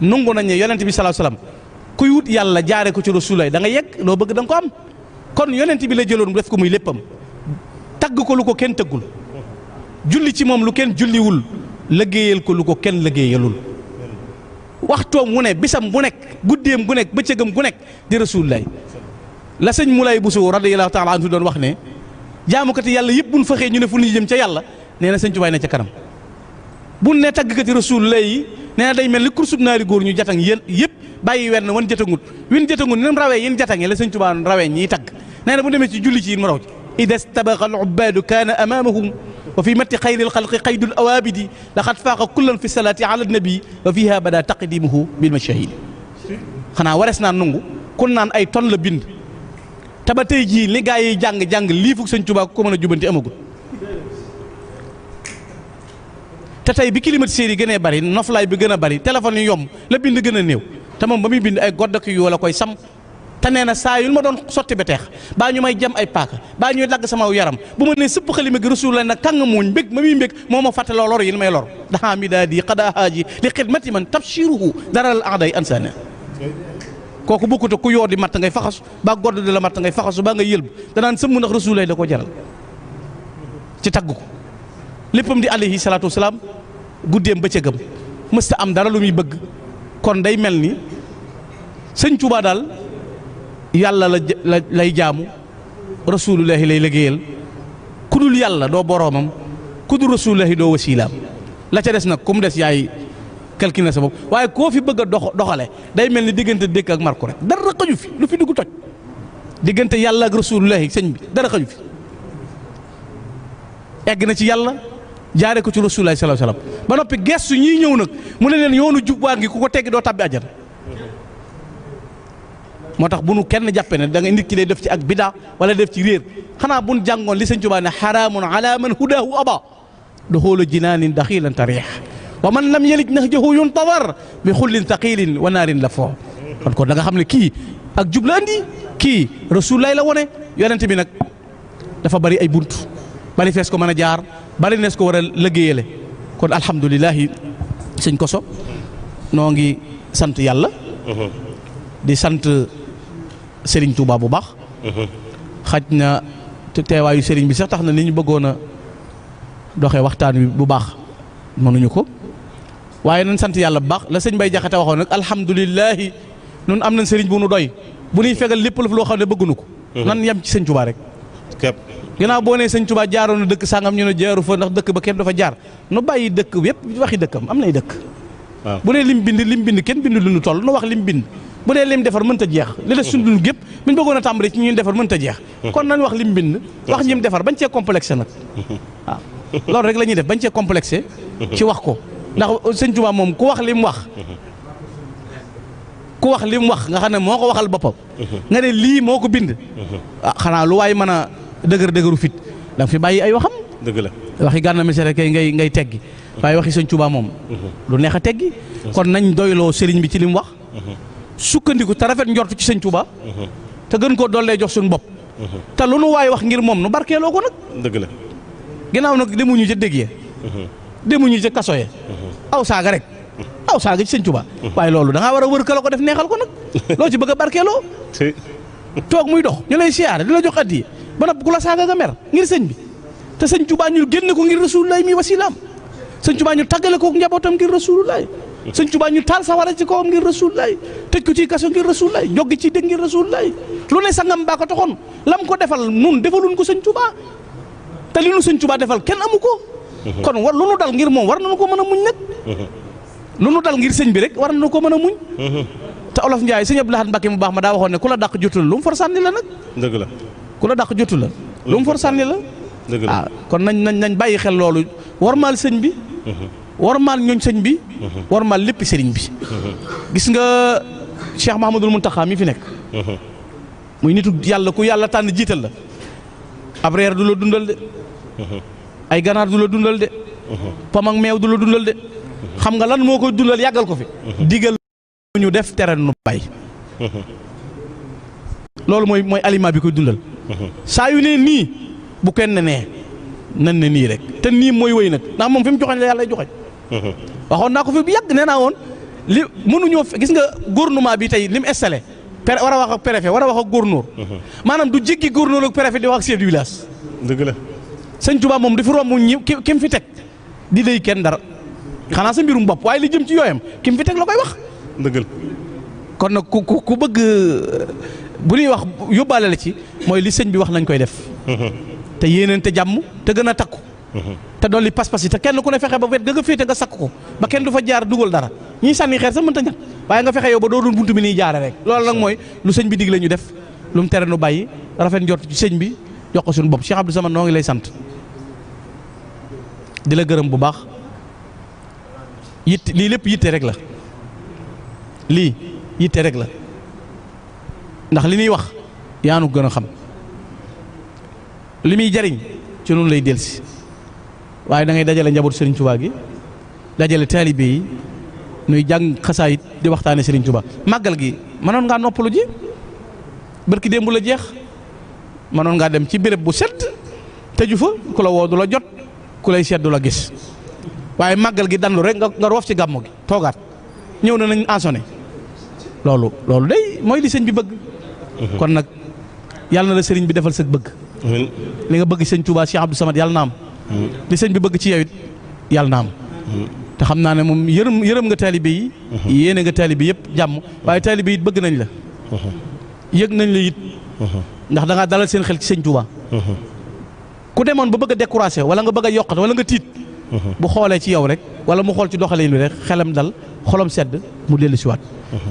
nangu nañ ne yonente bi sallallahu alayhi wasallam kuy wut yàlla jaare ko ci rasulullahi da nga yegg loo bëgg da nga ko am kon yonente bi la jëloon def ko muy léppam tagg ko lu ko kenn tëggul julli ci moom lu kenn julliwul liggéeyal ko lu ko kenn liggéeyalul waxtoom wu ne bisam bu nekk guddeem gu nekk bëccëgam gu nekk di rasulullahi la sëñ Moulay Bousso radiyallahu ta'ala anhu doon wax ne jaamukati yàlla yëpp buñ faxee ñu ne fu ñu jëm ca yàlla nee na sëñ Tuubaa ne ca kanam buñ ne taggkati rasulullahi yi nee na day mel ni kursub naari góor ñu jatang yéen yëpp bàyyi wenn wan jatangut win jatangut ni mu rawee yéen jatangee la sëñ Tuubaa rawee ñiy tagg nee na bu demee ci julli ci yéen mu raw ci ida stabaqa al ubbaadu kaana amaamahum wa fi matti xayril xalqi qaydul awaabidi laqad faaqa kullan fi salaati ala nabi wa fiha bada taqdimuhu bil mashahidi xanaa warees naa nungu kun naan ay ton la bind te ba tey jii li gaa yi jàng lii fukk sëñ Tuubaa ko mën a jubanti amagul te tey bi climatiseurs yi gënee bari noflaay bi gën a bari téléphone yi yomb la bind gën a néew te moom ba muy bind ay goddak yu la koy sam te nee na saa yu ma doon sotti ba teex baa ñu may jam ay paaka baa ñuy dagg sama yaram bu ma nee sëpp xalima gi rasul la nag kàng mooñ mbég ma muy mbég moo ma fàtte lor yi may lor daxaa mi daa di xadaa haaji li xidmati man tabshiruhu daral aaday ansana kooku bokkut ku yoo di matt ngay faxasu baa godd di la matt ngay faxasu baa ngay yëlbu danaan sëmm ndax rasul lay da ko jaral ci tagg ko léppam di alayhi salaatu wasalaam guddeem bëccëgam mësta am dara lu muy bëgg kon day mel ni sëñ Tuubaa daal yàlla la lay jaamu rasulullahi lay liggéeyal ku dul yàlla doo boroomam ku dul rasulullahi doo wasiilaam la ca des nag ku mu des yaay calculer sa bopp waaye koo fi bëgg a doxale day mel ni diggante dëkk ak marku rek dara xaju fi lu fi dugg toj diggante yàlla ak rasulullahi sëñ bi dara xaju fi egg na ci yàlla jaare ko ci rasulullahi sallallahu alayhi wasallam ba noppi gestu ñii ñëw nag mu ne leen yoonu jubwaan gi ku ko teggi doo tabbi àjjana moo tax bu nu kenn jàppe ne da nga nit ki day def ci ak bidaa wala def ci réer xanaa bu nu jàngoon li sëñ Tuubaa ne xaraamun ala man hudaahu aba duxuulu jinaanin daxiilan tariix wa man lam yalij nahjahu yuntadar bi xullin thaqilin wa naarin la foo kon da nga xam ne kii ak jub la andi kii rasulullahi la wone yonente bi nag dafa bari ay bunt bari fees ko mën a jaar bari nees ko war a liggéeyale kon alhamdulilahi sëñ Koso noo ngi sant yàlla di sant Serigne Touba bu baax. xaj na teewaayu Serigne bi sax tax na ni ñu bëggoon a doxee waxtaan wi bu baax mënuñu ko waaye nañ sant yàlla bu baax la sëñ Bay Jaxate waxoon nag alhamdulilahi nun am nañ Serigne bu nu doy bu ñuy fegal lépp loo xam ne bëgguñu ko. nan yem ci sëñ Touba rek. képp ginnaaw boo nee sëñ Touba jaaroon na dëkk sangam ñu ne jaaru fa ndax dëkk ba kenn dafa jaar nu bàyyi dëkk yëpp waxi dëkkam am nay dëkk. waaw bu dee lim bind kenn bind lu nu toll nu wax lim bind. bu dee lim defar mënta jeex li des suñu dund gépp bu ñu bëggoon a tàmbali ci ñun defar mënta jeex. kon nañ wax lim bind. wax ñim defar bañ cee complexé nag. waaw loolu rek la ñuy def bañ cee complexé. ci wax ko ndax sëñ Touba moom ku wax lim wax. ku wax lim wax nga xam ne moo ko waxal boppam. nga ne lii moo ko bind. ah xanaa lu waay mën a dëgëru fit da nga fi bàyyi ay waxam. dëgg la waxi Gana Messere kay ngay teggi. waaye waxi sëñ Touba moom. lu neex a teggi. kon nañ doyloo sëriñ bi ci lim wax. sukkandiku te rafet njortu ci sëñ Touba. te gën koo dollee jox suñu bopp. te lu nu waay wax ngir moom nu barkeeloo ko nag. dëgg la ginnaaw nag demuñu ca dégg ya. demuñu ca kaso ya. aw saaga rek. aw saaga ci sëñ Touba. waaye loolu da ngaa war a wër kala ko def neexal ko nag. loo ci bëgg a barkeeloo. toog muy dox ñu lay siyaare di la jox addiya ba nag ku la saaga nga mer ngir sëñ bi te sëñ Touba ñu génne ko ngir Rasulullah mi wasilaam sëñ Touba ñu tàggale ko njabootam ngir Rasulullah sëñ Touba ñu taal sawara ci kawam ngir Rasulullah tëj ko ci kaso ngir Rasulullah joggi ci dégg ngir Rasulullah lu ne sangam baa ko taxoon lam ko defal nun defaluñ ko sëñ Touba te li nu sëñ Touba defal kenn amu ko. kon war lu nu dal ngir moom war nañu ko mën a muñ nag. lu nu dal ngir sëñ bi rek war nañu ko mën a muñ. te olof Ndiaye sëñ Abdou Lahad Mbacké mu baax ma daa waxoon ne ku la dàq jotul lu mu for sànni la nag. dëgg la ku la dàq jotul la. lu mu for sànni la. dëgg la kon nañ bàyyi xel loolu warmaal sëñ bi. warmaal ñooñ sëñ bi. warmaal lépp sëriñ bi. gis nga Cheikh Mahamadul Muntaxa mi fi nekk. muy nitu yàlla ku yàlla tànn jiital la. ab reer du la dundal de. ay ganaar du la dundal de. pam ak meew du la dundal de. xam nga lan moo koy dundal yàggal ko fi. digal ñu def tere nu bàyyi. loolu mooy aliment bi koy dundal. saa yu ne nii bu kenn nee nan ne nii rek te nii mooy wëy nag ndax moom fi mu joxañ la yàlla joxañ. waxoon naa ko fi bu yàgg nee naa woon li mënuñoo gis nga gouvernement bi tey li mu installé war a wax ak préfet war a wax ak gouverneur. maanaam du jéggi gouverneur ak préfet di wax ak chef du village. dëgg la sëñ Touba moom dafa romb ñi ki mu fi teg di dey kenn dara xanaa sa mbirum bopp waaye li jëm ci yooyam ki mu fi teg la koy wax. dëgg la kon nag ku bëgg bu ñuy wax yóbbaale la ci mooy li sëñ bi wax nañ koy def. te yéeneente jàmm te gën a takku. te dolli pas-pas yi te kenn ku ne fexe ba wet nga féete nga sakk ko ba kenn du fa jaar dugal dara ñiy sànni xeer sax mënta ñàkk waaye nga fexe yow ba doo doon buntu bi niy jaare rek. loolu nag mooy lu sëñ bi digle ñu def lu mu tere nu bàyyi rafet njort ci sëñ bi jox ko suñu bopp Cheikh Abdou Samad noo ngi lay sant di la gërëm bu baax lii lépp yitte rek la lii yitte rek la ndax li ñuy wax yaa nu gën a xam li muy jariñ ci noonu lay delsi waaye da ngay dajale njabootu Serigne Touba gi dajale taalibe yi nuy jàng xasaayit di waxtaane Serigne Touba màggal gi mënoon ngaa noppalu ji barki démb la jeex mënoon ngaa dem ci béréb bu set tëju fa ku la woo du la jot ku lay seet du la gis waaye màggal gi dandu rek nga roof ci gàmmu gi toogaat ñëw na nañ ansonné loolu day mooy li sëñ bi bëgg. kon nag yàlla na la sëriñ bi defal sa bëgg. li nga bëgg sëñ Touba Cheikh Abdou Samad yàlla na am. li sëñ bi bëgg ci yow it yàlla na am. te xam naa ne moom yërëm nga taalibe yi. yéene nga taalibe yëpp jàmm waaye taalibe yi bëgg nañ la. yëg nañ la it. ndax da ngaa dalal seen xel ci sëñ Touba. ku demoon ba bëgg a découragé wala nga bëgg a yokkat wala nga tiit. bu xoolee ci yow rek wala mu xool ci doxalin bi rek xelam dal xolam sedd mu dellu si waat.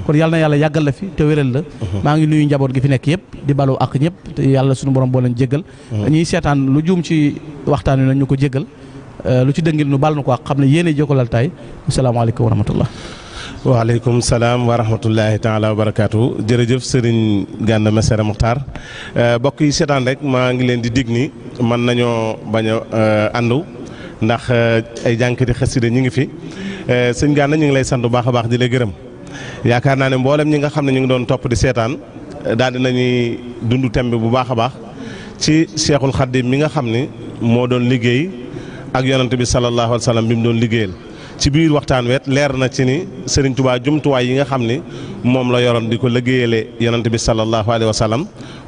kon yàlla na yàlla yàggal la fi te wéral la. maa ngi nuyu njaboot gi fi nekk yëpp di balu ak ñëpp te yàlla suñu borom boo leen jéggal. ñuy seetaan lu juum ci waxtaan wi nañ ñu ko jéggal lu ci dëngil nu bal na ko ak xam ne yéene jokkalal tay asalaamaaleykum wa rahmatullah. waaleykum salaam wa rahmatullahi taala wa barakaatu jërëjëf Serigne Gana Messere Muxtaar mbokk yi seetaan rek maa ngi leen di dig ni mën nañoo bañ a àndu ndax ay jànkati xasida ñi ngi fi sëñ Gana ñu ngi lay sant bu baax a baax di lay gërëm yaakaar naa ne mboolem ñi nga xam ne ñu ngi doon topp di seetaan daal dinañuy dund tembe bu baax a baax ci Cheikhul Khadim mi nga xam ni moo doon liggéey ak yonante bi sallallahu alayhi wa sallam bi mu doon liggéeyal ci biir waxtaan wet leer na ci ni Serigne Touba jumtuwaay yi nga xam ni moom la yoroon di ko liggéeyale yonante bi sallallahu alayhi wa sallam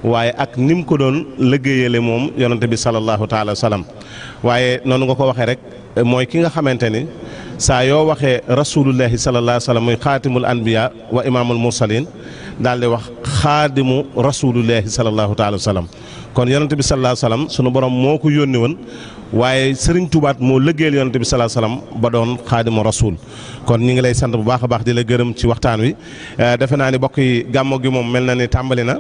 waaye ak ni mu ko doon liggéeyale moom yonante bi sallallahu taala wa sallam waaye noonu nga ko waxee rek mooy ki nga xamante ni saa yoo waxee rasulullahi sallallahu alayhi wa sallam muy xaatimul anbiya wa imaamul mursalin daal di wax xaadimu rasulullahi sallallahu taala wa sallam kon yonante bi sallallahu alayhi wa sallam sunu borom moo ko yónni woon waaye Serigne Touba moo liggéeyal yonante bi sallallahu alayhi wa sallam ba doon xaadimu rasul kon ñi ngi lay sant bu baax a baax di la gërëm ci waxtaan wi defe naa ni bokk yi gàmmo gi moom mel na ni tàmbali na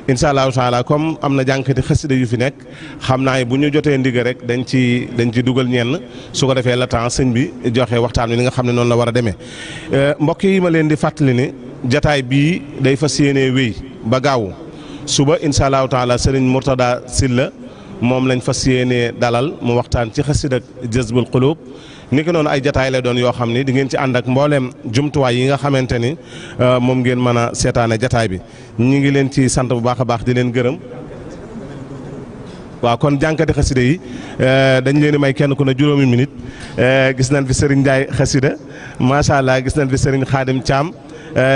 incha allahu taala comme am na jànkati xasida yu fi nekk xam naa bu ñu jotee ndigal rek dañ ci dugal ñenn su ko defee la temps sëñ bi joxe waxtaan wi li nga xam ne noonu la war a demee mbokk yi ma leen di fàttali ni jataay bii day fas yéenee wéy ba gaaw suba incha allahu taala Serigne Mourtada Sylla moom lañ fas yéenee dalal mu waxtaan ci xasida Jazbul Qulub ni ko noonu ay jataay lay doon yoo xam ni di ngeen ci ànd ak mbooleem jumtuwaay yi nga xamante ni moom ngeen mën a seetaane jataay bi ñi ngi leen ci sant bu baax a baax di leen gërëm waaw kon jànkati xasida yi dañ leen di may kenn ku ne juróomi minute gis nañ fi Serigne Ndiaye xasida macha allah gis nañ fi Serigne Khadim Thiam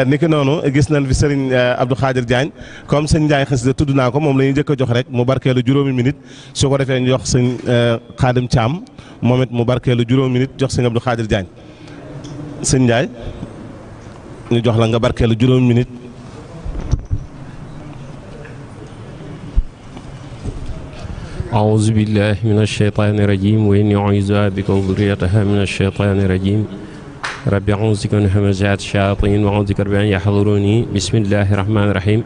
niki noonu gis nañ fi Serigne Abdou Khadir Diagne comme sëñ Ndiaye xasida tudd naa ko moom la ñuy njëkk a jox rek mu barkeelu juróomi minute su ko defee ñu jox sëñ Khadim Thiam moom it mu barkeelu juróomi minute jox sëñ Abdou Khadir Diagne sëñ Ndiaye ñu jox la nga barkeelu juróomi minute. أعوذ بالله من الشيطان الرجيم وإني أعوذ بك وذريتها من الشيطان الرجيم رب أعوذ بك من همزات الشياطين وأعوذ بك أن يحضروني بسم الله الرحمن الرحيم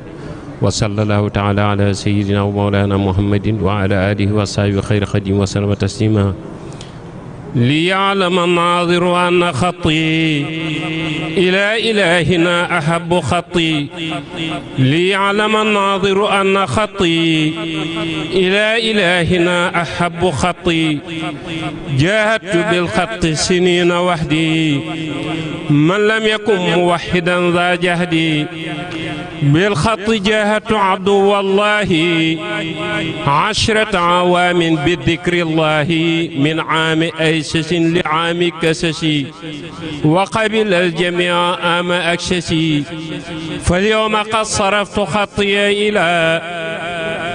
وصلى الله تعالى على سيدنا ومولانا محمد وعلى آله وصحبه خير خديم وسلم تسليما ليعلم الناظر أن خطي إلى إلهنا أحب خطي ليعلم الناظر أن خطي إلى إلهنا أحب خطي جاهدت بالخط سنين وحدي من لم يكن موحدا ذا جهدي بالخط جاهدت عبد والله 10 عوام بالذكر الله من عام أيسس لعام كسسي وقبل الجميع آم أكسسي فاليوم قد صرفت خطي إلى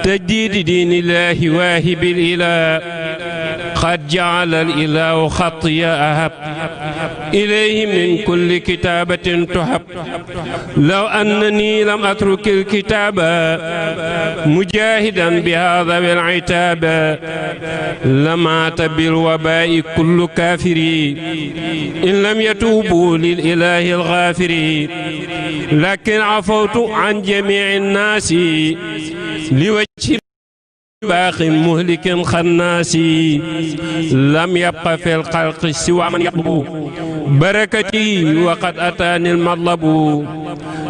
تجديد دين الله واهب الإله قد جعل الإله خطي أهب إليه من كل كتابة تحب لو أنني لم أترك الكتابة مجاهدا بهذا العتاب لمات بالوباء كل كافر إن لم يتوبوا للإله الغافر لكن عفوت عن جميع الناس لوجه باق مهلك خناس لم يبق في الخلق سوى من يطلب بركتي وقد أتاني المطلب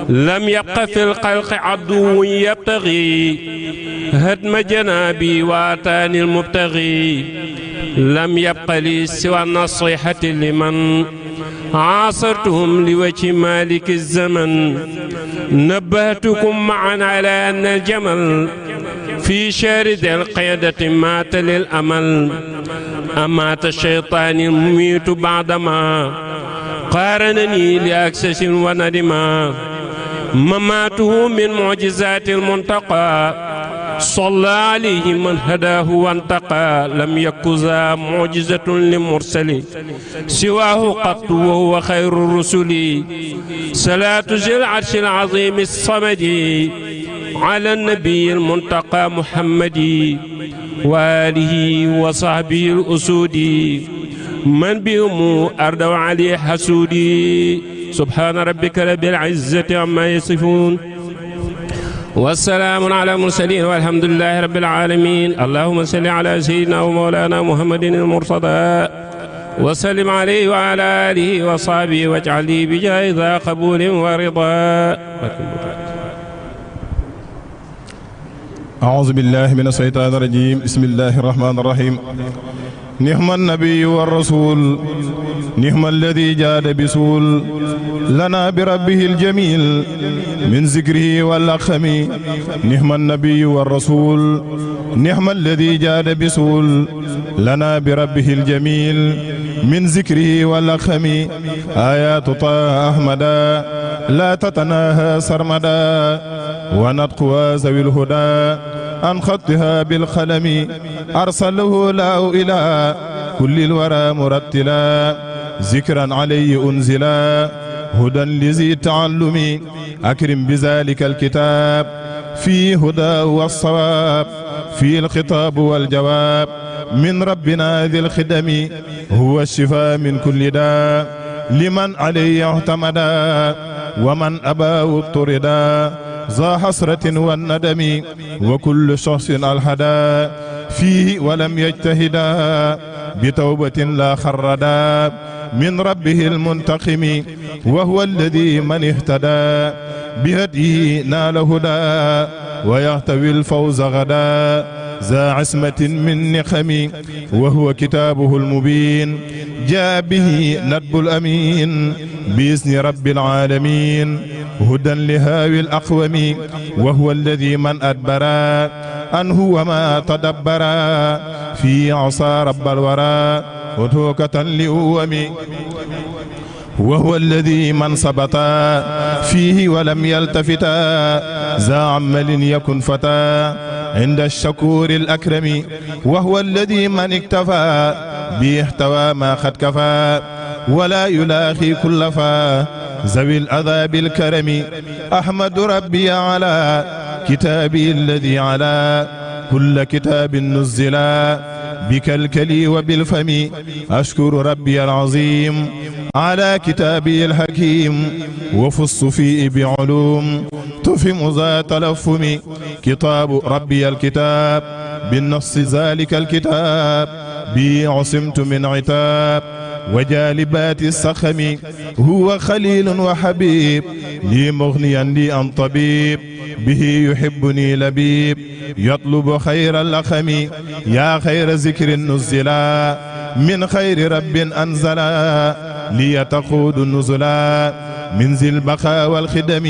لم يبق في الخلق عدو يبتغي هدم جنابي وأتاني المبتغي لم يبق لي سوى النصيحة لمن عاصرتهم لوجه مالك الزمن نبهتكم معا على أن الجمل في شارد القيادة مات للأمل أمات الشيطان المميت بعدما قارنني لأكسس وندما مماته من معجزات المنتقى صلى عليه من هداه وانتقى لم يكن معجزة لمرسل سواه قط وهو خير الرسل صلاة ذي العرش العظيم الصمد على النبي المنتقى محمد وآله وصحبه الأسود من بهم أردوا عليه حسودي سبحان ربك رب العزة عما يصفون والسلام على المرسلين والحمد لله رب العالمين اللهم صل على سيدنا ومولانا محمد المرتضى وسلم عليه وعلى آله وصحبه واجعل لي بجاه ذا قبول ورضا. أعوذ بالله من الشيطان الرجيم بسم الله الرحمن الرحيم نعم النبي والرسول نعم الذي جاد بسول لنا بربه الجميل من ذكره والأخم نعم النبي والرسول نعم الذي جاد بسول لنا بربه الجميل من ذكره والأخم آيات طه أحمدا لا تتناهى سرمدا ونطقها ذوي الهدى عن خطها بالقلم أرسله الله إلى كل الورى مرتلا ذكرا عليه أنزلا هدى لذي تعلم أكرم بذلك الكتاب فيه هدى والصواب فيه الخطاب والجواب من ربنا ذي الخدم هو الشفاء من كل داء لمن عليه اعتمدا ومن أباه اضطردا ذا حسرة والندم وكل شخص الحدا فيه ولم يجتهدا بتوبة لا خردا من ربه المنتقم وهو الذي من اهتدى بهديه نال هدى ويحتوي الفوز غدا ذا عصمة من نقم وهو كتابه المبين جاء به ندب الأمين بإذن رب العالمين هدى لهاوي الأقوم وهو الذي من أدبرا أنه وما تدبرا في عصا رب الورى وتوكة لأوم وهو الذي من صبتا فيه ولم يلتفتا ذا عمل يكن فتى عند الشكور الأكرم وهو الذي من اكتفى به احتوى ما قد كفى ولا يلاقي كل فا ذوي الأذى بالكرم أحمد ربي على كتابي الذي على كل كتاب نزلا بكالكلي وبالفم أشكر ربي العظيم على كتابي الحكيم وفص فيه بعلوم تفهم ذا تلفم كتاب ربي الكتاب بالنص ذلك الكتاب بي عصمت من عتاب وجالبات السخم هو خليل وحبيب لي مغنيا لي عن طبيب به يحبني لبيب يطلب خير اللخم يا خير ذكر نزلا من خير رب أنزلا ليتقود النزلا من ذي البقاء والخدم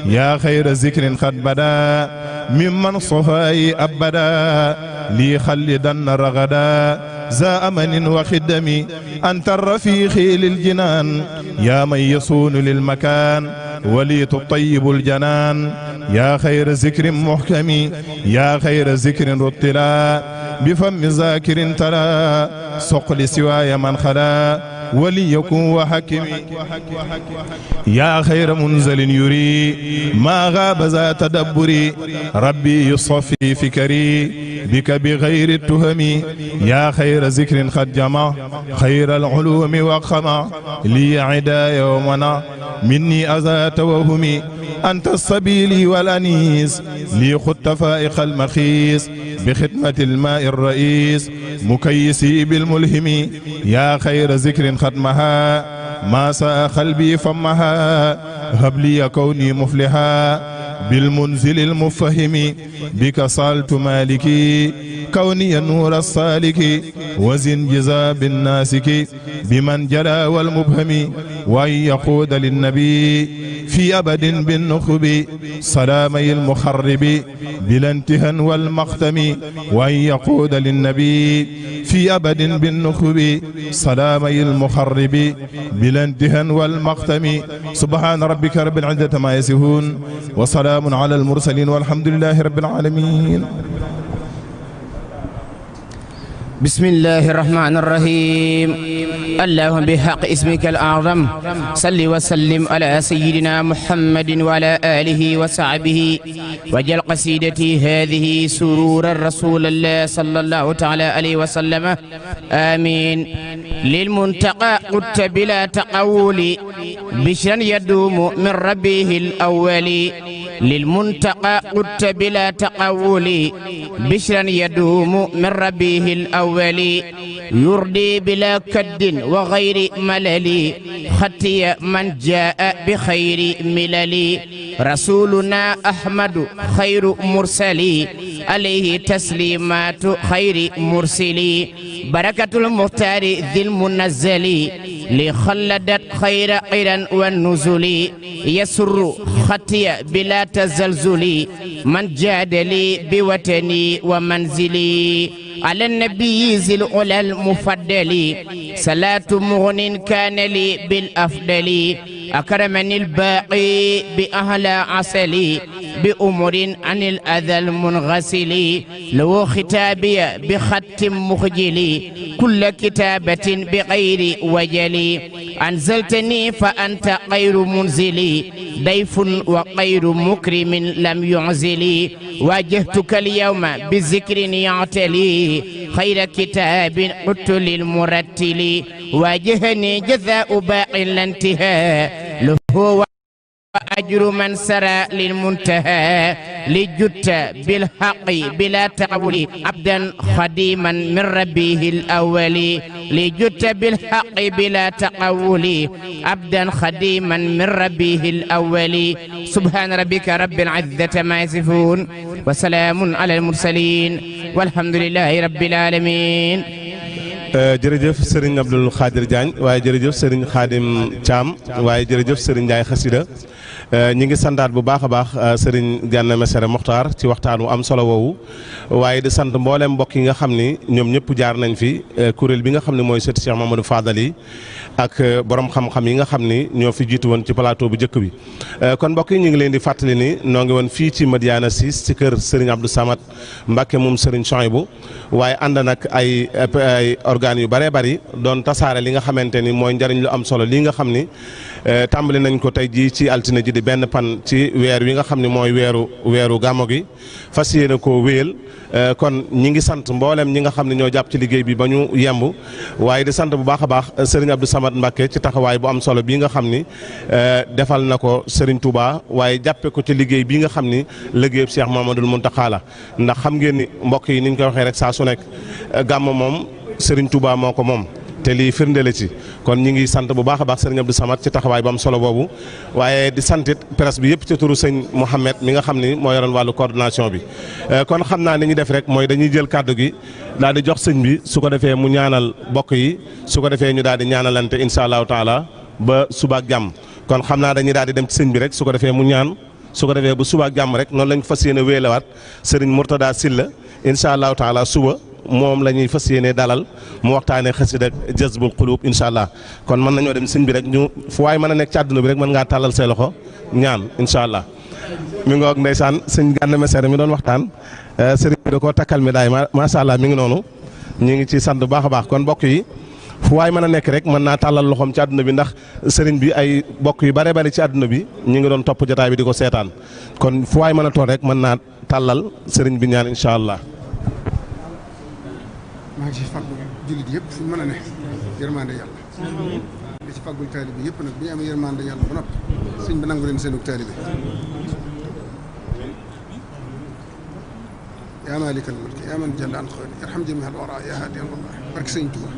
يا خير ذكر قد بدا ممن صفاي أبدا لي خلدن رغدا ذا أمن وخدم أنت الرفيق للجنان يا من يصون للمكان ولي تطيب الجنان يا خير ذكر محكم يا خير ذكر رتلا بفم ذاكر تلا سقل سواي من خلا وليكن وحكم يا خير منزل يري ما غاب ذا تدبري ربي يصفي فكري بك بغير التهم يا خير ذكر قد جمع خير العلوم وقمع لي عدا يومنا مني أذى توهمي أنت السبيل والأنيس لي خدت فائق المخيس بخدمة الماء الرئيس مكيسي بالملهم يا خير ذكر ختمها ما ساء قلبي فمها هب لي كوني مفلحا بالمنزل المفهم بك صالت مالكي كوني النور الصالك وزن جزاب الناسك بمن جلا والمبهم وأن يقود للنبي في أبد بالنخب سلامي المخرب بلا انتهى والمختم وأن يقود للنبي في أبد بالنخب سلامي المخرب بلا انتهى والمختم سبحان ربك رب العزة ما يصفون وسلام على المرسلين والحمد لله رب العالمين. بسم الله الرحمن الرحيم. اللهم بحق اسمك الأعظم صل وسلم على سيدنا محمد وعلى آله وصحبه وجل قصيدتي هذه سرور الرسول الله صلى الله تعالى عليه وسلم آمين. للمنتقى قلت بلا تقول بشرا يدوم من ربه الأول للمنتقى قلت بلا تقول بشرا يدوم من ربه الأول يردي بلا كد وغير ملل خطي من جاء بخير ملل رسولنا أحمد خير مرسلي عليه تسليمات خير مرسلي بركة المختار ذي المنزل لخلدت خير قرا والنزل يسر خطي بلا تزلزل من جاد لي بوطني ومنزلي على النبي ذي العلا المفضل صلاة مغن كان لي بالأفضل أكرمني الباقي بأهل عسلي بأمر عن الأذى المنغسل لو ختابي بخط مخجلي كل كتابة بغير وجلي أنزلتني فأنت غير منزلي ضيف وغير مكرم لم يعزلي واجهتك اليوم بذكر يعتلي خير كتاب قلت للمرتل واجهني جزاء باق لا انتهاء له أجر من سرى للمنتهى لجدت بالحق بلا تقول عبدا خديما من ربه الأول لجدت بالحق بلا تقول عبدا خديما من ربه الأول سبحان ربك رب العزة ما يصفون وسلام على المرسلين والحمد لله رب العالمين. jërëjëf Serigne Abdoul Khadir Diagne waaye jërëjëf Serigne Khadim Thiam waaye jërëjëf Serigne Ndiaye Xasida ñi ngi santaat bu baax a baax Serigne Gana Messere Mokhtar ci waxtaan wu am solo woowu waaye di sant mboolem mbokk yi nga xam ni ñoom ñëpp jaar nañ fi kuréel bi nga xam ne mooy sët Cheikh Mamadou Fadal yi ak borom xam-xam yi nga xam ni ñoo fi jiitu woon ci plateau bu njëkk bi. kon mbokk yi ñu ngi leen di fàttali ni noo ngi woon fii ci Madiyana 6 ci kër Serigne Abdou Samad Mbacke moom Serigne Chouaïbou waaye ànd nag ay organes yu bëree bëri doon tasaare li nga xamante ni mooy njariñ lu am solo lii nga xam ni tàmbali nañ ko tey jii ci altine ji di benn pan ci weer wi nga xam ne mooy weeru gàmmo gi fas yéene koo wéyal kon ñi ngi sant mboolem ñi nga xam ne ñoo jàpp ci liggéey bi ba ñu yemb waaye di sant bu baax a baax Serigne Abdou Samad Mbacke ci taxawaay bu am solo bii nga xam ni defal na ko Serigne Touba waaye jàppe ko ci liggéey bii nga xam ni liggéeyub Cheikh Mamadou Mountakha la ndax xam ngeen ni mbokk yi ni ñu koy waxee rek saa su nekk gàmmo moom Serigne Touba moo ko moom te lii firnde la ci kon ñi ngi sant bu baax a baax Serigne Abdou Samad ci taxawaay bu am solo boobu waaye di santit presse bi yëpp ci turu sëñ Mouhamed mi nga xam ni moo yoroon wàllu coordination bi kon xam naa ni ñu def rek mooy dañuy jël kàddu gi daal di jox sëñ bi su ko defee mu ñaanal bokk yi su ko defee ñu daal di ñaanalante incha allahu taala ba suba ak jàmm kon xam naa dañuy daal di dem ci sëñ bi rek su ko defee mu ñaan su ko defee ba suba ak jàmm rek noonu lañ fas yéene wéelewaat Serigne Mourtada Sylla incha allahu taala suba moom la ñuy fas yéene dalal mu waxtaanee xasida Jazbul Qulub incha allah kon mën nañoo dem sëñ bi rek ñu fu waay mën a nekk ci àdduna bi rek mën ngaa tàllal say loxo ñaan incha allah. mi ngi woog ndeysaan sëñ Gana Messere mi doon waxtaan sëriñ bi da koo takkal mi daay macha allah mi ngi noonu ñu ngi ci sant bu baax a baax kon mbokk yi fu waay mën a nekk rek mën naa tàllal loxoom ci àdduna bi ndax sëriñ bi ay bokk yu bare bare ci àdduna bi ñu ngi doon topp jotaay bi di ko seetaan kon fu waay mën a toog rek mën naa tàllal sëriñ bi ñaan incha allah. maa ngi ci fàggul jullit yëpp fu mën a ne yërmande yàlla di ci fàggul taalibe yëpp nag bi ñu amee yërmande yàlla ba noppi sëñ bi nangu leen seenug taalibe yaa maalikal mulki yaa man jalla an xawli yarham jami'al wara yaa haadi al wara barke sëñ Tuuba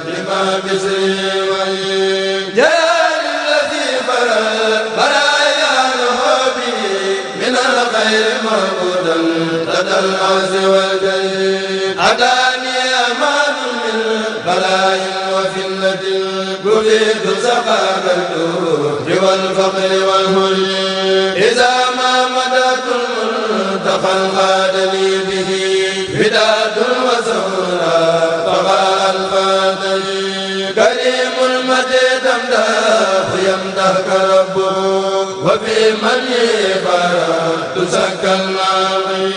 لما بسري جلال الذي برايا له به من الخير معبودا لدى العز والجليل أداني أمان من بلاء وفتنة كليت سقاقته والفقر والهري إذا ما مدت المنتقى خادني به بداد وسورا فغاء الفاتحي كريم المجيد امداه يمدحك ربه وفي من يفرح تسكى الناغي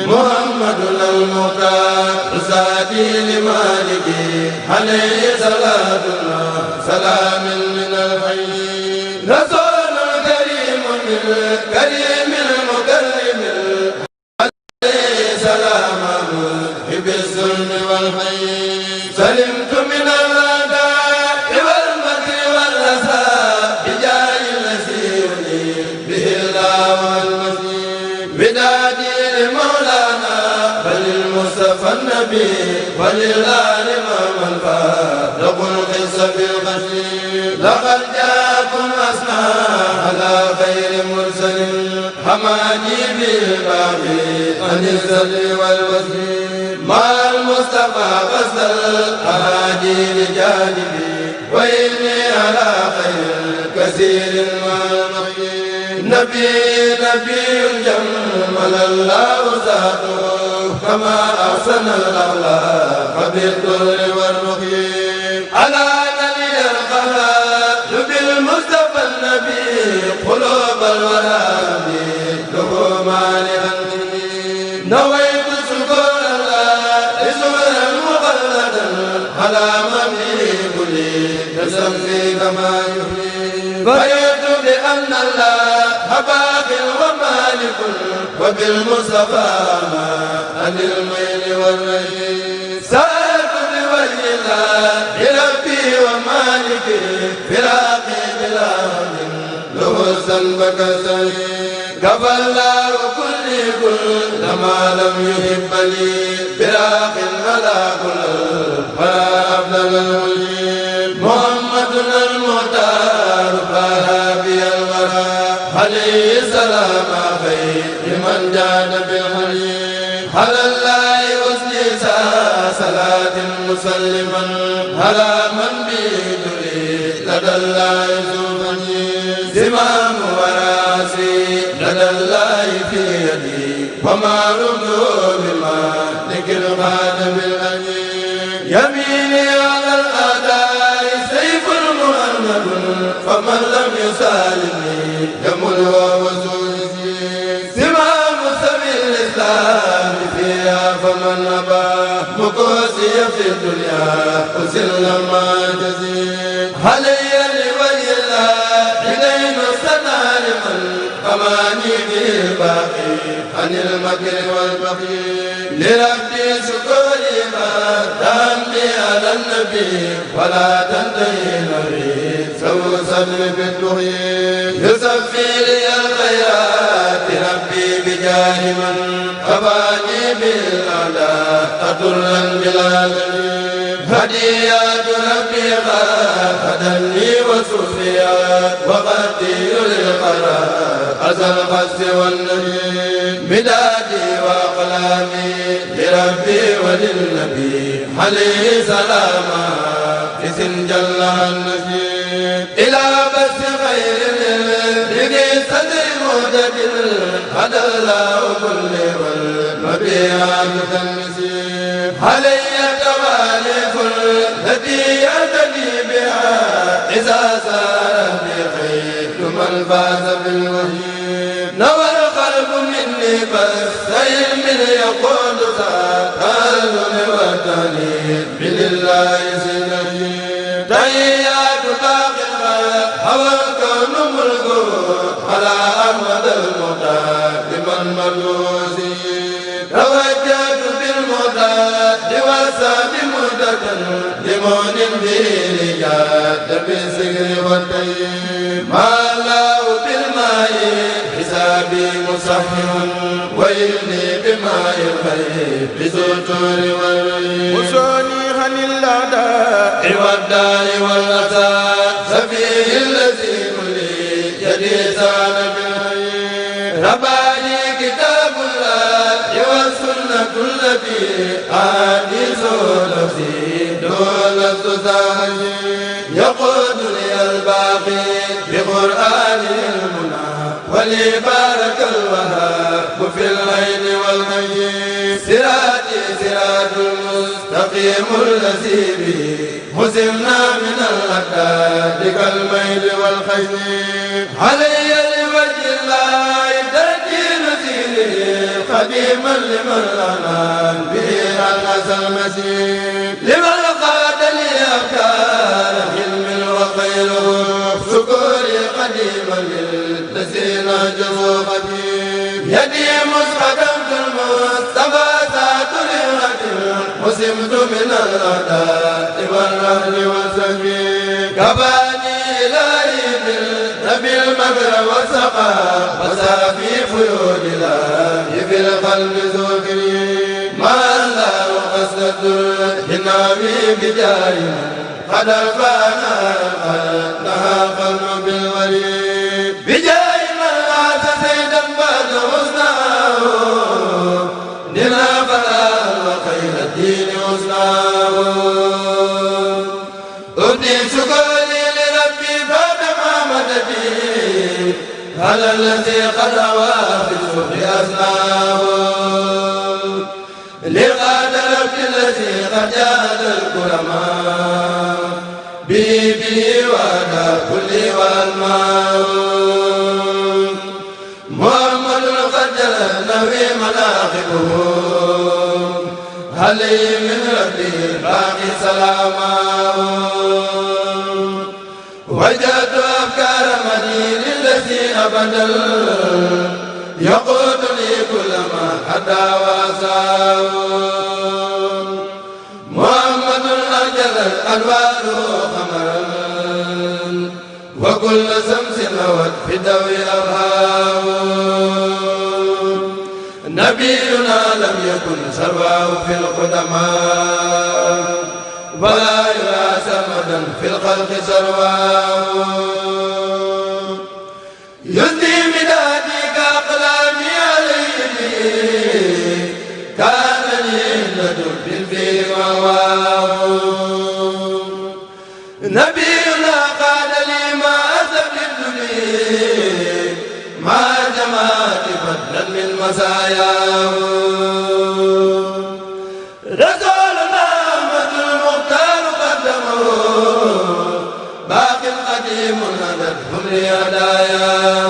محمد المختار سادي لمالكي عليه صلاة سلام من الحي رسول كريم من كريم المكرم بالظلم والحي سلمت من الأعداء والمكر والأسى بجاه الذي به الله والمسيح بدادي لمولانا فللمصطفى النبي وللآل من فارق القصة بالغشيم لقد جاءكم أسنى على خير مرسل حماني بالباقي عن الزل والوسيل مع المصطفى غسل الأهادي لجانبي وإني على خير كثير والمقيم نبي جمل الله ذاته كما أحسن الأخلاق بالطول والمقيم على نبي القهار بالمصطفى النبي قلوب الورى له مانعا نويت شكر على من يبلي تسمي كما يبلي فريت بأن الله باق ومالك وبالمصطفى عن الميل والرجيم سألت بوجه الله ربي ومالكي فراقي بلا هم له الذنب كسلي كفى الله كل ما لم يحب لي فراق على كل ولا أفضل المجيب محمد المختار فاها بي الورى عليه السلام خير من جاد بالحليم على الله أسلي صلاة مسلما على من بيدري لدى الله زوفني زمام وراسي لدى الله في يدي وما رمضوا بما ذكر خادم الأمين يميني على الأعداء سيف محمد فمن لم يسالني يمل وزوجي زمام سبيل الإسلام فيها فمن أبى مكوسي في الدنيا وسل ما جزي علي لوجه الله إلينا السنى لمن أماني في الباقي عن المكر والبخيل لربي شكري ما تملي على النبي ولا تنتهي نبي سوء صدر في الدخيل يصفي لي الخيرات ربي بجاه من أباني بالأعداء أطرا بلا دليل هديات ربي خدني وسفيات وقدي للقرار أزل القصد والنهي مدادي وأقلامي لربي وللنبي عليه سلاما في سنجل النجيب إلى بس خير لقي صدر مهتدل هدى الله كل والمبيعات كالنسيب علي تواليف التي يرتدي بها إذا سار بخير من فاز بالوحي نوى القلب مني بس من يقول تعالى وتني بالله سنجي لمن به جاد بالسكر والطيب ما الله بالماء حسابي مصحح ويبني بماء الخير بسطور والريب وصوني عن الأعداء والدار والأسى سفيه الذي كلي يدي سان بالخير رباني كتاب الله والسنة التي أحاديث نفسي دون التساهل يقود لي الباقي بقرآن المنى ولي بارك الوهاب في الليل والغيب صراطي صراط المستقيم الذي به مسلنا من الأكداد كالميل والخيل علي لوجه الله تأتي نسيره خديما لمن الأنام به الأسى المسير لمن قاد لي أفكار علم وخيره شكوري قديما للذين نهجه خبير يدي مسحكمت المصطفى ذات رغة وسمت من الأعداء والرهن والسبيل كفاني إلهي بالنبي المبر والسقى وسافي فيود الله في القلب زوكري ما الله قصد النبي بجاري قد أرفعنا نهى القلب بالغريب بجاي من عاد سيدا بعد حسناه دنا فلا وخير الدين حسناه أبدي شكري لربي بعد ما مددي على الذي قد أوى في السوق أسناه للقادر الذي قد جاد الكرماء به وعلى كل والماء محمد قد جل في مناقبه عليه من ربي الباقي سلاما وجدت أفكار مدين التي أبدا يقود لي كل ما حدا واساه محمد أجل الأنوار خمرا وكل شمس نوت في دوي أرهاه نبينا لم يكن سرواه في القدماء ولا يرى سمدا في الخلق سرواه يزدي مدادي كأقلامي عليه كان لي لدن في الفيل وواه نبينا قال لي ما أسبت لي ما جمعت فضلا من مساياه رسولنا أحمد المختار قدمه باقي القديم ندتهم لي هدايا